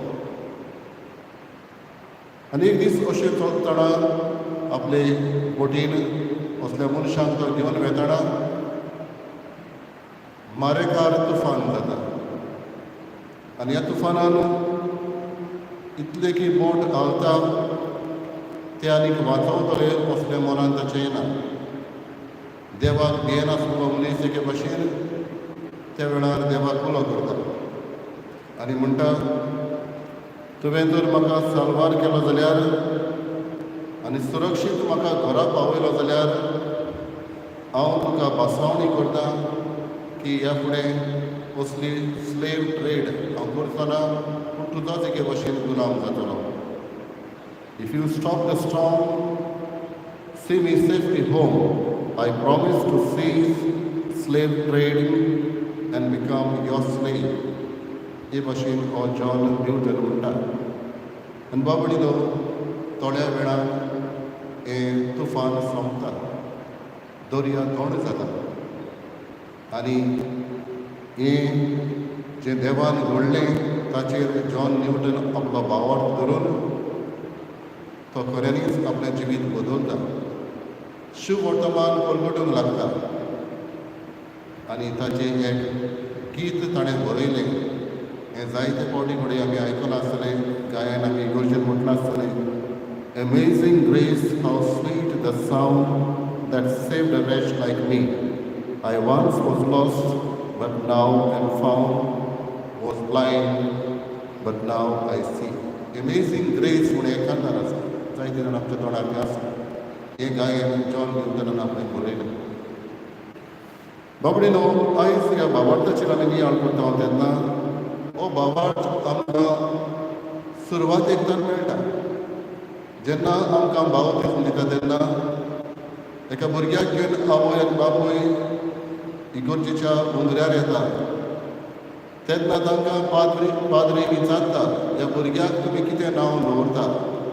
आनी एक दीस अशें चलतना आपले बोटीन असल्या मनशांक तो घेवन वेताना मारेकार तुफान जाता आनी ह्या तुफानान इतले की बोट हालता, ते आनीक वाचवतले असलें मनान ताचें येना. देवाक भियेनासलो मनीस एके भाशेन त्या वेळार देवाक उलो करता आनी म्हणटा, तुवें जर म्हाका साल्वार केलो जाल्यार आनी सुरक्षीत म्हाका घरा पावयलो जाल्यार हांव तुका भासावणी करता की ह्या फुडें असली स्लेव ट्रेड हांव करचो ना, पूण तुजोच एके भाशेन गुलाम जातलो. If you stop the storm, see me safely home, I promise to cease slave trading and become your slave. हे भाशेन हो जॉन न्यूटन म्हणटा. आनी बाबडीनो, थोड्या वेळान हें तुफान सोंपता, दर्या थंड जाता आनी हें जें देवान घडलें ताचेर जॉन न्यूटन आपलो भावार्थ धरून तो खऱ्यांनीच आपलें जिवीत बदलता, शुभवर्तमान परगटूंक लागता आनी ताचें एक गीत ताणें बरयलें. हें जायते फावटी फुडें आमी आयकलां आसतलें, गायन आमी इगर्जेन म्हटलां आसतलें, "Amazing grace, how sweet the sound that saved a wretch like me. I once was lost, but now am found, was blind, but now I see." Amazing grace म्हूण एक कांतार आसा. जायते जाण आमच्या तोंडार तें आसा. हें गायन जॉन न्यूटनान आपणें बरयलें. बाबडीनो, आयज ह्या भावार्थाचेर आमी नियाळ करता तेन्ना हो भावार्थ आमकां सुरवातेक तर मेळटा. जेन्ना आमकां बावतिज्म दिता तेन्ना एका भुरग्याक घेवन आवय आनी बापूय इगोर्जेच्या हुंदऱ्यार येता तेन्ना तांकां पाद्री विचारता, ह्या भुरग्याक तुमी कितें नांव दवरता?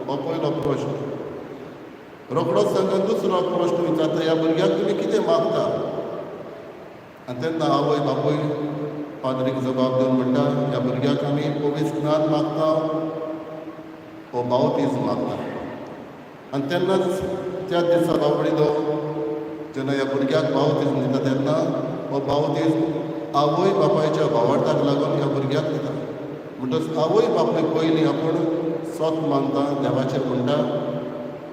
हो पयलो प्रश्न. रोखडोच तांकां दुसरो प्रश्न विचारता, ह्या भुरग्याक तुमी कितें मागता? आनी तेन्ना आवय बापूय पाद्रीक जबाब दिवन म्हणटा, ह्या भुरग्याक आमी पवित्र ज्ञान मागता हो बावतिज्म मागता. आनी तेन्नाच त्याच दिसा, बाबडीनो, जेन्ना ह्या भुरग्याक बावतिज्म दिता तेन्ना हो बावतिज्म आवय बापायच्या भावार्थाक लागून ह्या भुरग्याक दिता. म्हणटच आवय बापूय पयलीं आपूण सोत मानता, देवाचेर म्हणटा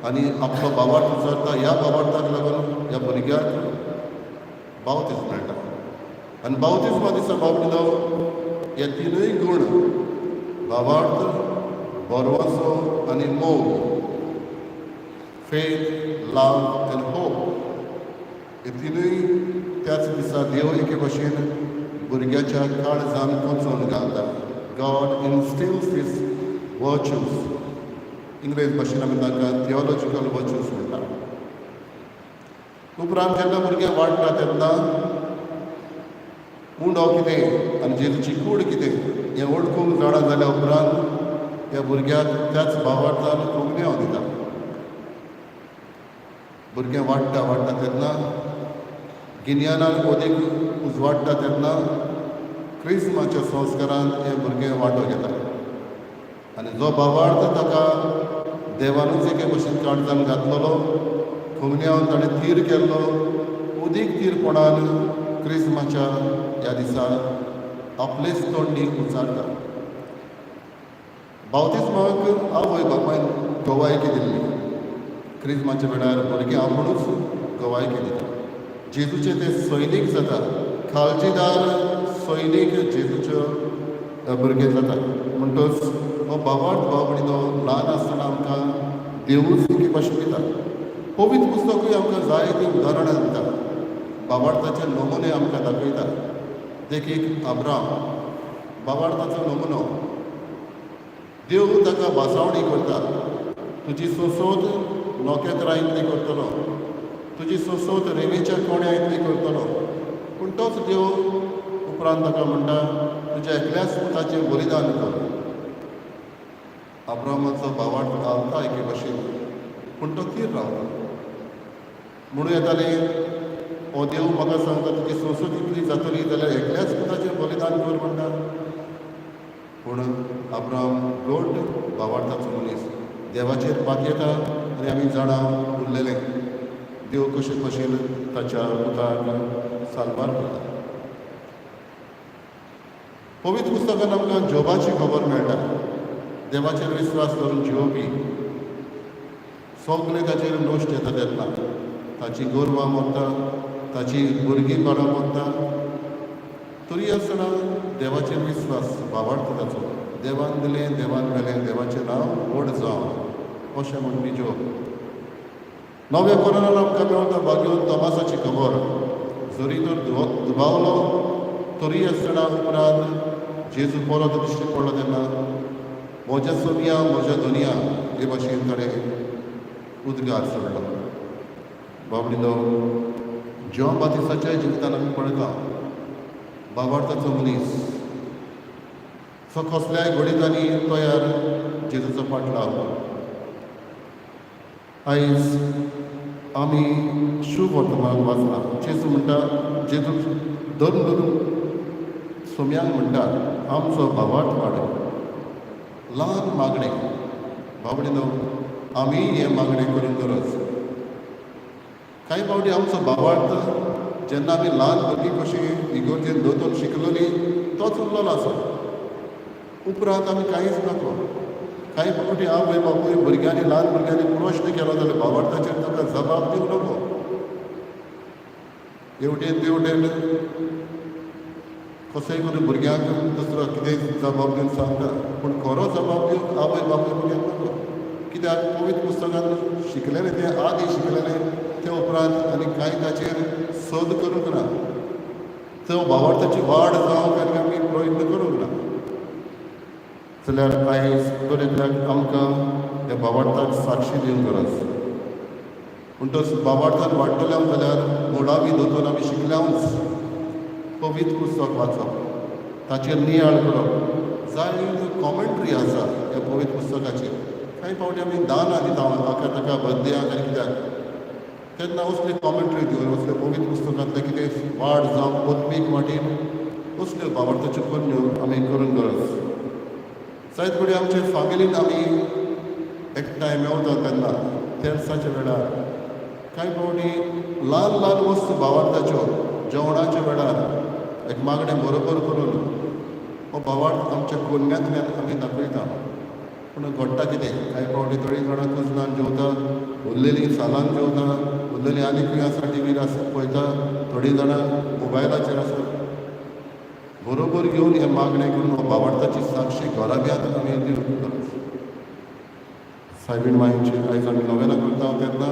आनी आपलो भावार्थ विचारता. ह्या भावार्थाक लागून ह्या भुरग्याक बावतिज्म मेळटा. आनी बावतिज्मा दिसा, बाबडीनो, हे तिनूय गूण, भावार्थ, भरवंसो आनी मोग, फेथ, लव एंड होप, हे तिनूय त्याच दिसा देव एके भशेन भुरग्याच्या काळजान कोंचोवन घालता. God instills these virtues. इंग्लेज भाशेन आमी तांकां थियोलॉजिकल वर्च्यूज म्हणटा. उपरांत जेन्ना भुरगें वाडटा तेन्ना उंडो कितें आनी जेजूची कूड कितें हें वळखूंक जाणा जाल्या उपरांत ह्या भुरग्याक त्याच भावार्थान कोमुन्यांव दिता. भुरगें वाडटा वाडटा तेन्ना, गिन्यानान अदीक उजवाडटा तेन्ना क्रिज्माच्या संस्कारान हें भुरगें वांटो घेता. आनी जो भावार्थ ताका देवानूच एके भशेन काळजान घातलेलो, कोमुन्यांवान ताणें थीर केल्लो, अदीक थीरपणान क्रिज्माच्या ह्या दिसा आपलेच तोंडी उच्चारता. बावतिज्माक आवय बापायन गवायकी दिल्ली, क्रिज्माच्या वेळार भुरगें आपुणूच गवायकी दिता. जेजूचे ते सैनीक जाता, काळजीदार सैनीक जेजूच्यो भुरगे जाता. म्हणटच हो भावार्थ, भाव, ल्हान आसतना आमकां देवूच एके भाशेन दिता. पवित्र पुस्तकूय आमकां जायतीं उदाहरणां दिता, भावार्थाचे नमुने आमकां दाखयता. देखीक अब्राम, भावार्थाचो नमुनो. देव ताका भासावणी करता, तुजी सोसोत नखेत्रां इतली करतलो, तुजी सोसोत रेंवेच्या कोण्या इतली करतलो. पूण तोच देव उपरांत ताका म्हणटा, तुज्या एकल्याच पुताचें बलिदान कर. अब्रामाचो भावार्थ घालता एके भशेन, पूण तो थीर रावता. म्हणूं येतालें, हो देव म्हाका सांगता तुजी सोंसत इतली जातली जाल्यार एकल्याच पुताचें बलिदान कर म्हणटा. पूण अब्राम घट भावार्थाचो मनीस, देवाचेर पातयेता आनी आमी जाणा उरलेले, देव कशे भशेन ताच्या पुताक साल्वार करता. पवित्र पुस्तकान आमकां जोबाची खबर मेळटा. देवाचेर विस्वास धरून जियोवपी. सगळे ताचेर नश्ट येता तेन्ना, ताची गोरवां मरता, ताची भुरगीं बाळां मरता, तरी आसतना देवाचेर विस्वास, भावार्थ ताचो. देवान दिलें, देवान व्हेलें, देवाचें नांव व्हड जावं, अशें म्हणपी जोब. नव्या करारान आमकां मेळटा भाग्यवंत तोमासाची खबर. जरी तर दुबावलो तरी आसतना उपरांत जेजू परत दिश्टी पडलो तेन्ना म्हज्या सोमिया, म्हज्या धनया हे भाशेन ताणें उद्गार सोडलो. बाबडीनो, जॉन बातिस्ताच्या जिवितान आमी पळयता, भावार्थाचो मनीस जो कसल्याय घडितांनी तयार जेजूचो फाटलाव. आयज आमी शुभ वर्तमान वाचला. जेजू म्हणटा, जेजू धरून धरून सोम्यांक म्हणटा, आमचो भावार्थ वाडय. ल्हान मागणें. बाबडीनो, आमी हें मागणें करूंक गरज. कांय फावटी आमचो भावार्थ जेन्ना आमी ल्हान भुरगीं कशीं इगोर्जेन दोतोर शिकलोली तोच उरलेलो आसा. उपरांत आमी कांयच नको. कांय फावटी आवय बापूय भुरग्यांनी, ल्हान भुरग्यांनी प्रश्न केलो जाल्यार भावार्थाचेर ताका जबाब दिवं नको. हेवटेन तेवटेन कसोय करून भुरग्यांक दुसरो कितें जबाब दिवन सांगता, पूण खरो जबाब दिवंक आवय बापूय भुरग्यांक नको. कित्याक पवित्र पुस्तकान शिकलेलें तें आदी शिकलेलें ते उपरांत आनी कांय ताचेर सोद करूंक ना. तो भावार्थाची वाड जावंक आनी आमी प्रयत्न करूंक ना. जाल्यार आयज दर एकल्याक आमकां त्या भावार्थाक साक्षी दिवंक गरज. पूण तो भावार्थान वाडटले जाल्यार मुळावी दोतोर आमी शिकल्याच पवित्र पुस्तक वाचप, ताचेर नियाळ करप, जाय कॉमेंट्री आसा ह्या पवित्र पुस्तकाचेर. कांय फावटी आमी दानां दिता हाका ताका बर्थडेयाक आनी कित्याक, तेन्ना असली कॉमेंट्री दिवन असले पवित्र पुस्तकांतले कितें वाड जावं आत्मीक वाटेन असल्यो भावार्थाच्यो करण्यो आमी करूंक गरज. जायत कडेन आमचे फामिलीन आमी एकठांय मेवता तेन्ना तेर्साच्या वेळार कांय फावटी ल्हान ल्हान वस्तू भावार्थाच्यो जेवणाच्या वेळार एक मागणें बरोबर करून हो भावार्थ आमच्या कोन्यांतल्यान आमी दाखयता. पूण घडटा कितें, कांय फावटी थोडीं जाणां कुजनान जेवता, उरलेलीं सालान जेवता, उरलेलीं आनी खंय आसा टिवीर आसा पळयता, थोडीं जाणां मोबायलाचेर आसा. बरोबर घेवन हें मागणें करून हो भावार्थाची साक्षी घराब्यांत आमी दिवंक गरज. सायबीण माईची आयज आमी नोवेनां करता तेन्ना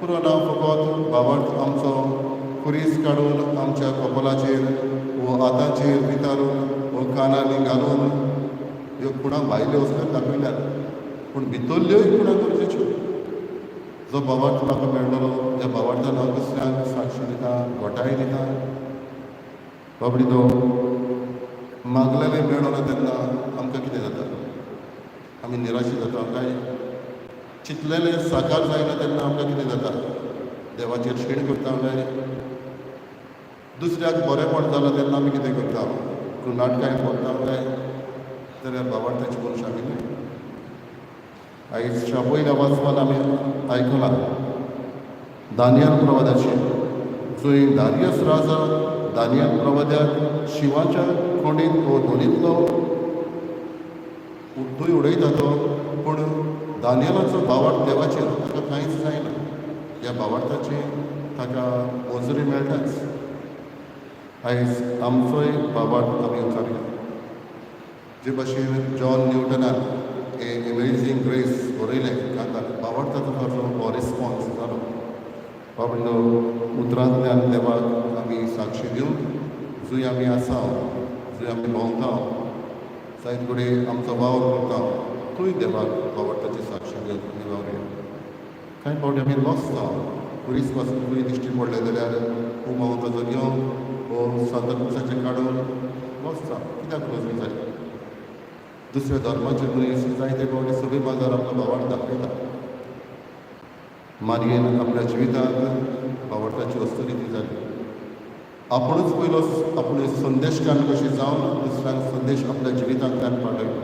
पुरो ना फकत भावार्थ आमचो खुरीस काडून आमच्या कपलाचेर वो हाताचेर वितारून वो कानांनी घालून ह्यो खुणां भायल्यो असल्यो दाखयल्यात, पूण भितरल्योय खुणां गरजेच्यो. जो भावार्थ म्हाका मेळटलो त्या भावार्थान हांव दुसऱ्यांक साक्षी दिता, घोटाय दिता. बाबडी तो मागलेलें मेळना तेन्ना आमकां कितें जाता, आमी निराशी जाता. काय चिंतलेलें साकार जायना तेन्ना आमकां कितें जाता, देवाचेर शीण करता. काय दुसऱ्याक बरेंपण जालां तेन्ना आमी कितें करता, नाटकां पडटा. काय जाल्यार भावार्थाची मनशां आमी न्हय. आयच्या पयल्या वाचपान आमी आयकलां दानियल प्रवादाचें, जंय दारियस राजा दानियल प्रवाद्याक शिंवाच्या कोंडीत वो धोलींतलो थंय उडयता तो, पूण दानियलाचो भावार्थ देवाचेर ताका कांयच जायना. ह्या भावार्थाची ताका मजुरी मेळटाच. आयज आमचोय भावार्थ आमी उचारया. जे भाशेन जॉन न्यूटनान ए अमेझींग ग्रेस बरयलें, कांतार, भावार्थाचो ताचो हो रिस्पॉन्स जालो. बाबडो उतरांतल्यान देवाक आमी साक्षी दिवन जंय आमी आसा, जंय आमी भोंवता, जायत कडेन आमचो वावर करता, थंय देवाक भावार्थाची साक्षी दिवन आमी वावरुया. कांय फावटी आमी लजता, खुरीस पासून खंय दिश्टी पडलें जाल्यार उमाव ताचो घेवन वो सांताक्रुजाचें काडून लजता. कित्याक लजूंक जाय? दुसऱ्या धर्माचे मनीस जायते फावटी सगळे बाजार आपलो भावार्थ दाखयता. मारयेन आपल्या जिवितांत भावार्थाची अस्तुरी जाली. आपुणूच पयलो आपूण संदेशकार कशी जावन दुसऱ्यांक संदेश आपल्या जिवितांतल्यान पाठयलो.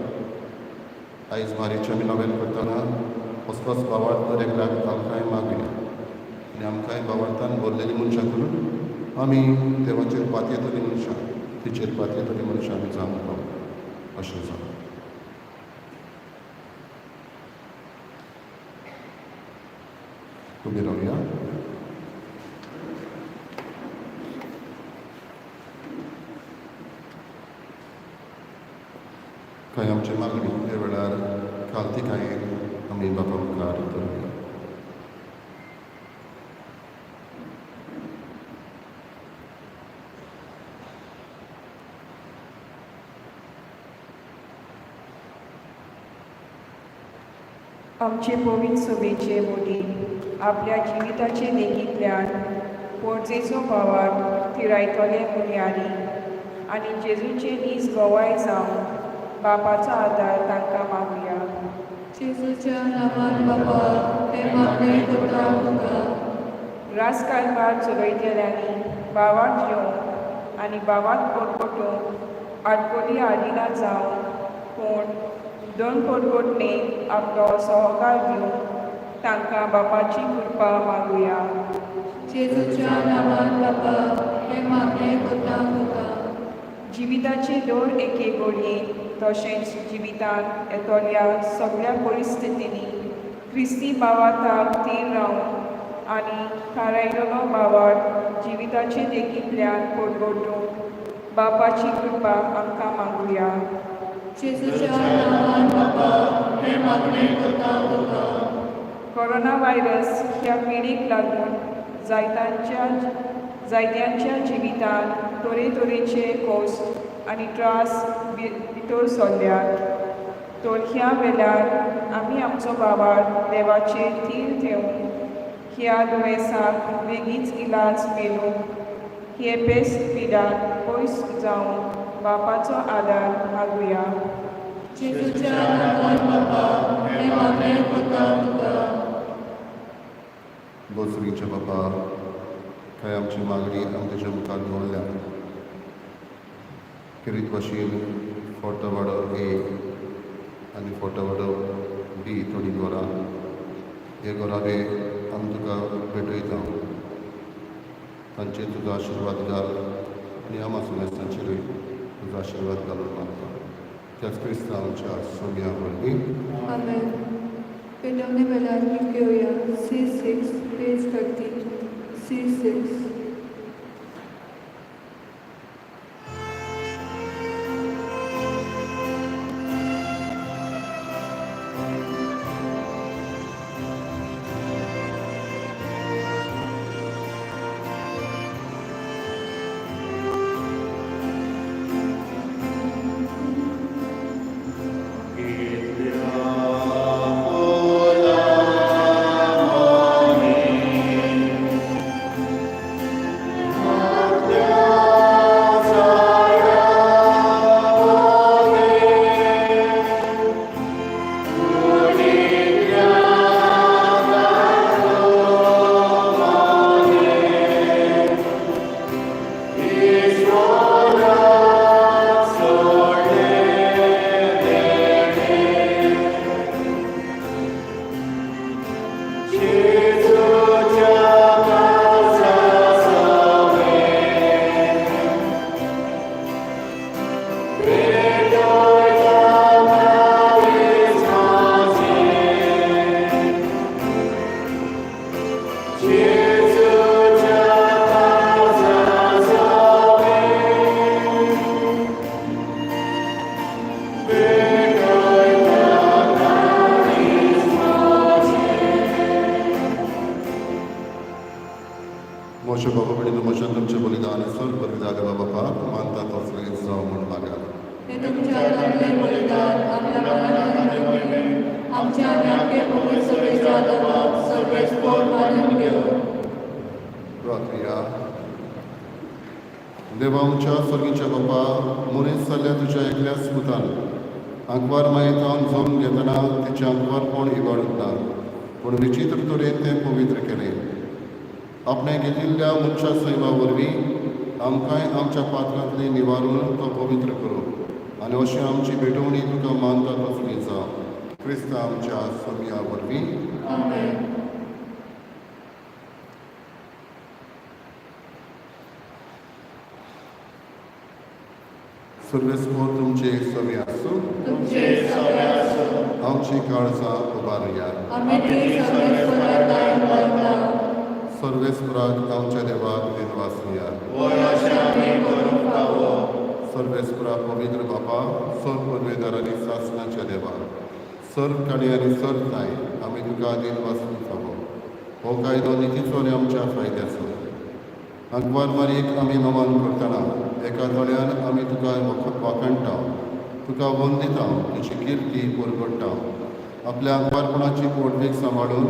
आयज मारयेची आमी नवेन करतना असलोच भावार्थ दर एकल्याक आमकांय मागुया आनी आमकांय भावार्थान भरलेली मनशां करून आमी देवाचेर पातयेतली मनशां, तिचेर पातयेतली मनशां आमी जावंक पावूं अशें जावं. उबी रावया. कांय आमची मागणी ह्या वेळार खालतीकायेन आमी बापा मुखार दवरुया. आमचे पवित्र सभेचे मोदी आपल्या जिविताचे देखींतल्यान पोरजेचो भावार्थ थिरायतले मुन्यांनी आनी जेजूचे नीज गवाय जावन बापाचो आदार तांकां मागुया. जेजूच्या नांवान बापा हें मागणें करता तुका. राजकारभार चलयतल्यांनी भावार्थ घेवन आनी भावार्थ पोटपोटूंक आडकोली हाडिना जावन, पूण दोन पोटपोटणेक आपलो सहकार दिवन तांकां बापाची कृपा मागुया. जेजूच्या नांवान बापा हें मागणें करता तुका. जिविताचे दर एके घडयेन तशेंच जिवितांत येतल्या सगळ्या परिस्थितींनी क्रिस्ती भावार्थाक थीर रावन आनी थारायलेलो भावार्थ जिविताचे देखींतल्यान परगटूंक बापाची कृपा आमकां मागुया. जेजूच्या नांवान बापा हें मागणें करता तुका. कोरोना व्हायरस ह्या पिडीक लागून जायत्यांच्या जिवितांत तरेतरेचे कोश्ट आनी त्रास भितर सरल्यात. तर ह्या वेळार आमी आमचो भावार देवाचेर थीर ठेवून ह्या दुयेंसाक बेगीच इलाज मेळूंक, हे पेस्त पिडान पयस जावंक बापाचो आदार मागुया. जेजूच्या नांवान बापा हें मागणें करता तुका. बोसरीच्या बापा, काय आमची मागणी आमी तुज्या मुखार दवरल्या. खेरीत भाशेन फोटवाडो ए आनी फोटवाडो बी थोडीं घरां, हे घराबे आमी तुका भेटयता. तांचेर तुजो आशिर्वाद घाल आनी आमा सुमेस्तांचेरूय तुजो आशिर्वाद घालून मागता, त्याच क्रिस्तांव आमच्या सोम्या वरवीं. आमेन. पेटवणे वेळार गीत घेवया C6, page 30, C6. मोशे बाबा कडेन मोशान तुमचें बलिदान सर बलिदान देवा बापाक मानता तसलें जावं म्हूण मागात. हे तुमच्या हातांतलें बलिदान आपल्या मनांतलें आमच्या आनी आमचे पवित्र सभेच्या देवाक सर्वेस्पोर मानून घेवं. प्रार्थया. देवा आमच्या स्वर्गीच्या बापा, मनीस जाल्ल्या तुज्या एकल्याच पुतान आंकवार मायेंत जल्म घेतना तिचें आंकवारपण इबाडूंक ना, पूण विचित्र तरेन तें पवित्र केलें. आपणें घेतिल्ल्या मनशा सैमा वरवीं आमकांय आमच्या पात्रांतली निवारून तो पवित्र करूं आनी अशी आमची भेटवणी तुका मानता तसली जावं, क्रिस्त आमच्या सोम्या वरवीं. आमेन. सर्वेस्पोर तुमचे सवे आसूं. तुमचे सगळे आसूं. आमची काळजां उबारुया. आमी ती सर्वेस्पोराक उबारता. सर्वेस्पराक आमच्या देवाक दिनवासुया. वय अशें आमी करूंक फावो. सर्वेस्परा पवित्र बापा, सर्व पदवेदार आनी सासणाच्या देवा, सर्व काणी आनी सर्व ठांय आमी तुका दिनवासूंक फावो. हो कायदो नितीचो आनी आमच्या फायद्याचो. आंकवार मारयेक आमी नमन करतना एका दोळ्यान आमी तुका वाखाणटा, तुका वंदिता, तुजी किर्ती परगट्टा. आपल्या आंकवारपणाची पोटवीक सांबाळून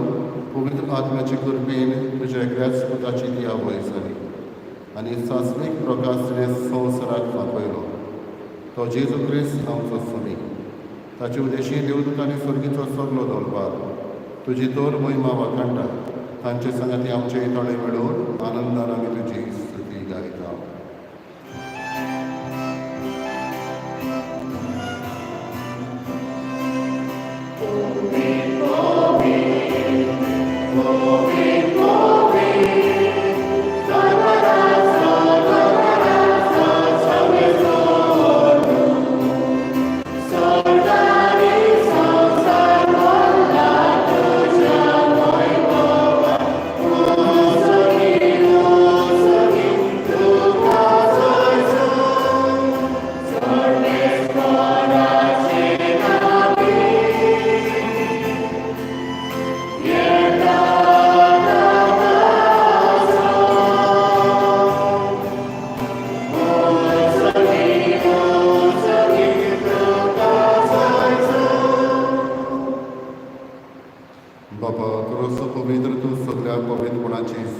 पवित्र आत्म्याचे कृपेन तुज्या एकल्याच पुताची ती आवय जाली आनी सासणीक प्रकाश तिणें संवसाराक दाखयलो, तो जेजू क्रिस्त आमचो स्वामी. ताचे उद्देशी देवदूत आनी स्वर्गीचो सगलो दलबार तुजी तोर महिमा वाखाणटा. तांचे सांगाती आमचे तळे मेळून आनंदान आमी तुजी स्तुती गायता. Thank you.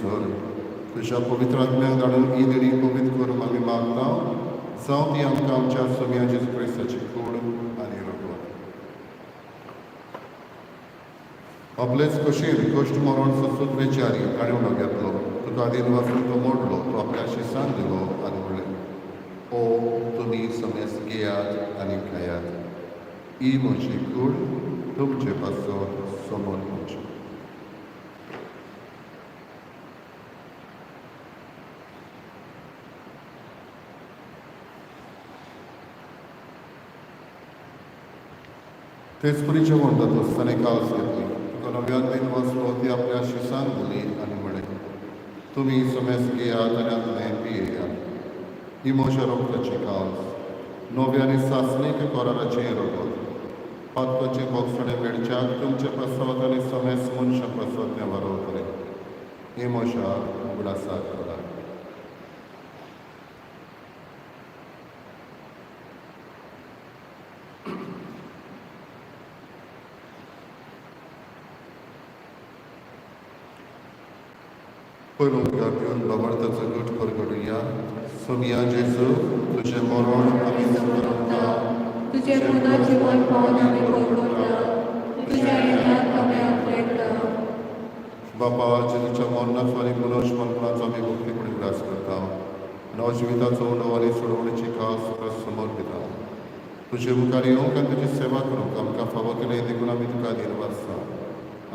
सर तुज्या पवित्र आत्म्याक धाडून ही देणी पवित्र करून आमी मागता जावं ती आमकां आमच्या सोम्या जेजू क्रिस्ताची कूड आनी रगत. आपलेच कशीन कश्ट मरण सोसून वेचारी ताणें उणो घेतलो, तुका आदीन वाचून तो मोडलो, तो आपल्या शिसान दिलो आनी म्हणलें, ओ तुमी समेस घेयात आनी खायात, ही म्हजी कूड तुमचे पासत समोर वचची. तेच परी जेवण जाता ताणें कास घेतली, तुका नव्यान दिन वाचलो, ती आपल्या शिसान दिली आनी म्हणलें, तुमी समेस घेयात आनी आतां पियेयात, ही म्हज्या रोगताची कास, नव्या आनी सासणीक कराराचें रगत, पातकाचें बोगसणें मेळच्याक तुमचे प्रसाद आनी समेस मनशां प्रसाद तें वारवतलें, हें म्हज्या उगडासाक करात. पयलो उपकार दिवन बाबार्थाचो गट परगटुया. सोमिया जेजू, तुजें मरण आमी स्मरता, तुजें पुनः जिवन पावन आमी परगटता, तुज्या येण्याक आमी आपयता. बापा, जेजूच्या मरणाचो आनी पुनर्जन्मपणाचो आमी भक्तीपणी उगडास करता, नवजिविताचो उणो आनी सोडवणेची खास तुका समोर दिता. तुजे मुखार येवंक आनी तुजी सेवा करूंक आमकां फावो केलें देखून आमी तुका दिनवासता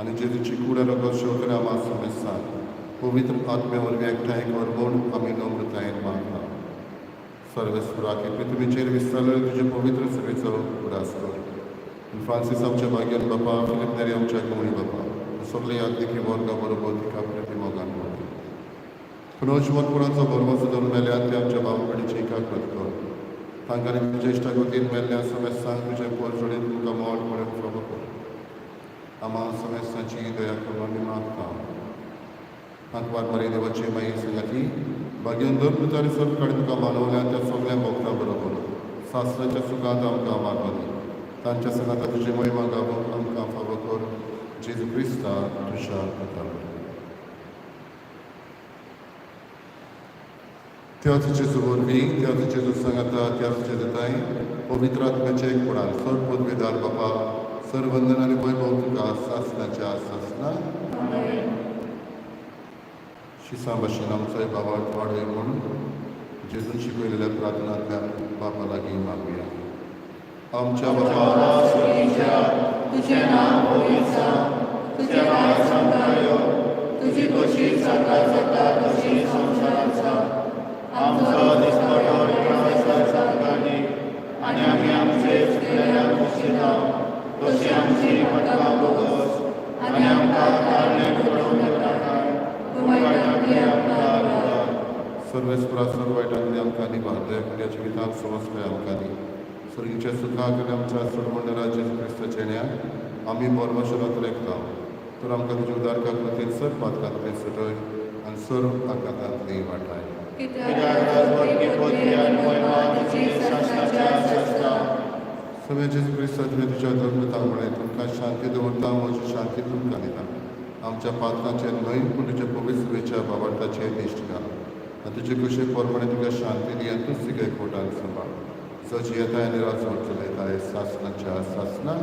आनी जेजूची कूड रगत शेवतल्या आमा समेस्तान पवित्र आत्म्या वरवीं एकठांय कर म्हूण आमी नम्रतायेन मागता. सर्वेस्पराक पृथ्वीचेर विस्तारलेले तुजे पवित्र सेवेचो उगडास कर. फ्रांसीस आमच्या भाग्यान बापा, फिलीप नेरी आमच्या गुमणी बापा, सगळे यादनिकी वर्गा बरोबर तिका प्रती मोगान वरवीं पुनर्जीवनपणाचो भरवंसो धरून मेल्यात ते आमच्या भाव भयणीची एकाकृत कर. तांकां तुज्या इश्टागतीन मेल्ल्या समेस्तांक तुजे पोरजोडीन तुमकां मोल पळोवंक फावो कर. आमा समेस्तांची दया करून आमी मागता. आंकवार मरे देवाची माई संगाती भाग्यान धर्म आनी सर्व कडेन तुका मानवल्या त्या सगळ्या भक्तां बरोबर सासराच्या सुखांत आमकां मागवली, तांच्या सांगाता तुजी महिमा गावोवंक आमकां फावो कर. जेजू क्रिस्ता तुज्या पुता. त्याच जेजू वरवीं, त्याच जेजू सांगाता, त्याच जेजूताय पवित्र आत्म्याचे एकपणान सर्व पदवीदार बापा, सर्व वंदन आनी वैभव तुका सासनाच्या सासना. शिसां भाशेन आमचोय बाबार्थ वाडय म्हणून जेजून शिकयलेल्या प्रार्थनांतल्यान बापा लागीं मागुया. आमच्या बापा तुजें नांव पवित्र जावं, तुजें राज्य आमकां यो, तुजी खोशी स्वर्गात जाता तशी संवसारांत जावं. आमचो दिसपटो इकराय आमकां दी आनी आमी आमचे चुकलेल्यांक बक्षिता तशी आमची पटकां बोगस आनी आमकां ताळणेक पडोवंक नाकाय, पूण वायटांतली आमकां निवार. सर्वेस्परा सर्व वायटांतली आमकां निवार, दयाकुल्या जिवितांत समजपय आमकां दी. सर्गीच्या सुखाक आनी आमच्या सोडवणदारा जेजू क्रिस्ताच्या येण्याक आमी परमेश्वराक लेखता, तर आमकां तुज्या उदारका कृतीन सर्व पातकांतली सुटय आनी सर्व आघातांतली वाटाय. कित्याक राजवटकी पदवी आनी महिमा तुजी सासणाच्या सासणा. सगळ्या जेजू क्रिस्ता तुवें तुज्या धर्मतांक म्हळें, तुमकां शांती दवरता, म्हजी शांती तुमकां दिता. आमच्या पातकांचेर न्हय पूण तुज्या पवित्र सुवेच्या बाबार्थाचेर दिश्ट घाल आनी तुजे कुशे प्रमाणे तुका शांती दी आनी तूंच तिका एकवटान सांबाळ, जो जियेताय आनी राजवट चलयताय सासणाच्या सासणा.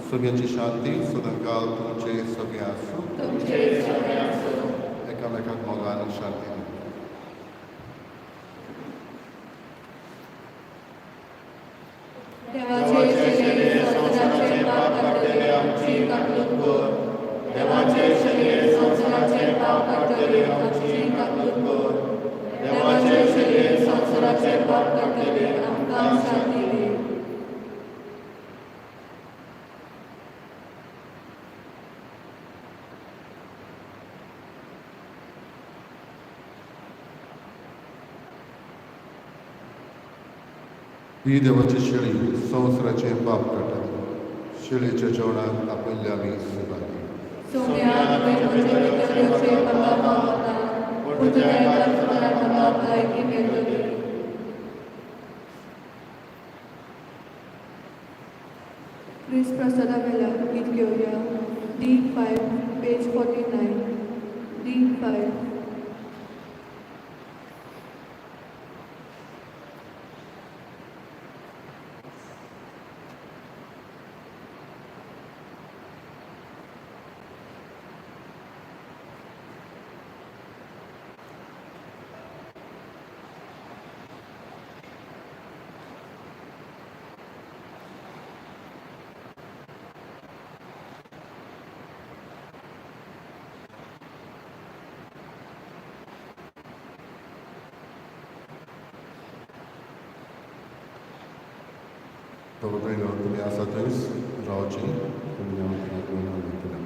सगळ्यांची शांती सदांकाल तुमचे सगळें आसूं. तुमचे सगळें आसूं. एकामेकाक मोगान शांती दी. देवाचे शेले संवसाराचे पाप काडटले आमची काकलूत कर. देवाचे शेले संवसाराचे पाप काडटले आमची काकलूत कर. देवाचे शेले संवसाराचे पाप काडटले आमकां शांती दी. ही देवाची शेळी संवसाराचे पाप काडटली. शेळीच्या जेवणाक आपयल्ले आमी सभागी. सोम्या, तुवें म्हजे भितर येवचें म्हाका फावना, पूण तुज्या एका उतरान म्हाका भलायकी मेळटली. क्रिस्त प्रसादा वेल्यान गीत घेवया. D 5 page 49, D 5. बाबा भयणो, तुमी आसा थंयच रावचें. तुमी हांव उलयतलें.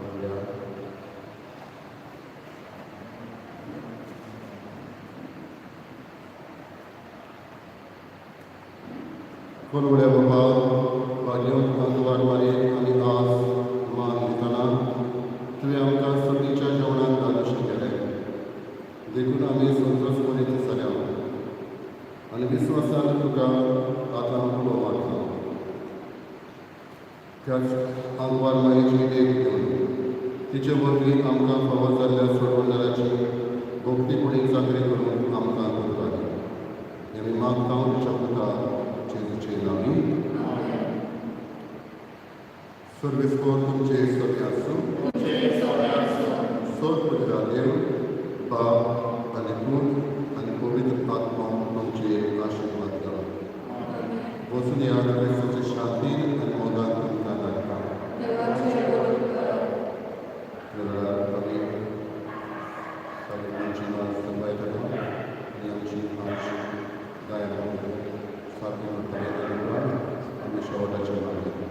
करुया. कोलवड्या बाबा भाग्योन आंकवार मारयेक आनी आज मान दितना तुवें आमकां सर्तीच्या जेवणान दादोशी केलें, देखून आमी संतोश करीत जाल्या आनी विस्वासान तुका आतां उलो मारता. त्याच आंकवार मायेची देख घेवन तिचे वरवीं आमकां फावो जाल्ल्या सोडवणाराची भक्तीपणी चाकरी करून आमकां करपाक हें आमी मागता तुज्या पुता जेजूचे नांवी. सर्वेस्पर तुमचे सगळे आसूं. सर्व देव बाप आनी पूत आनी पवित्र आत्मा तुमचे आशिर्वाद करा. वचून ह्या क्रिस्ताचे शांतीन आनी मोगान तुमकां धाडटा. आमी सगळ्यांची नाच सांबाळटलो आनी आमची आश गायन सारकें करतले. त्या उपरांत आमी शेवटाचे मार्ग करतले.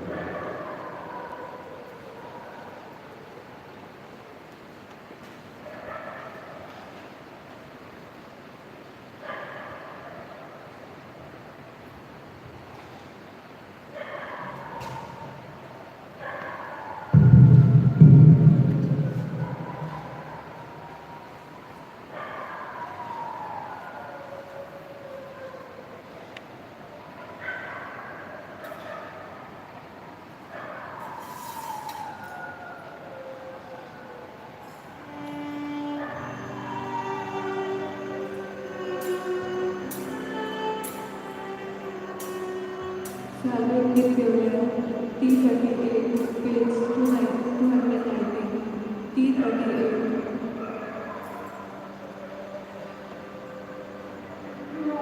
Salve Victoria, T38, page 219, T38. No.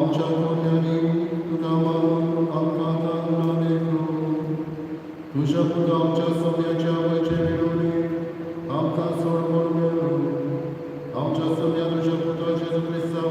आमच्या कोन्यांनी तुका मानून आमकां तांदूळ देखून तुज्या पुता आमच्या सोम्याच्या आवयचे विरोधी आमकां सोडपण मेळूं. आमच्या सोम्या तुज्या पुता जेजू क्रिस्ता.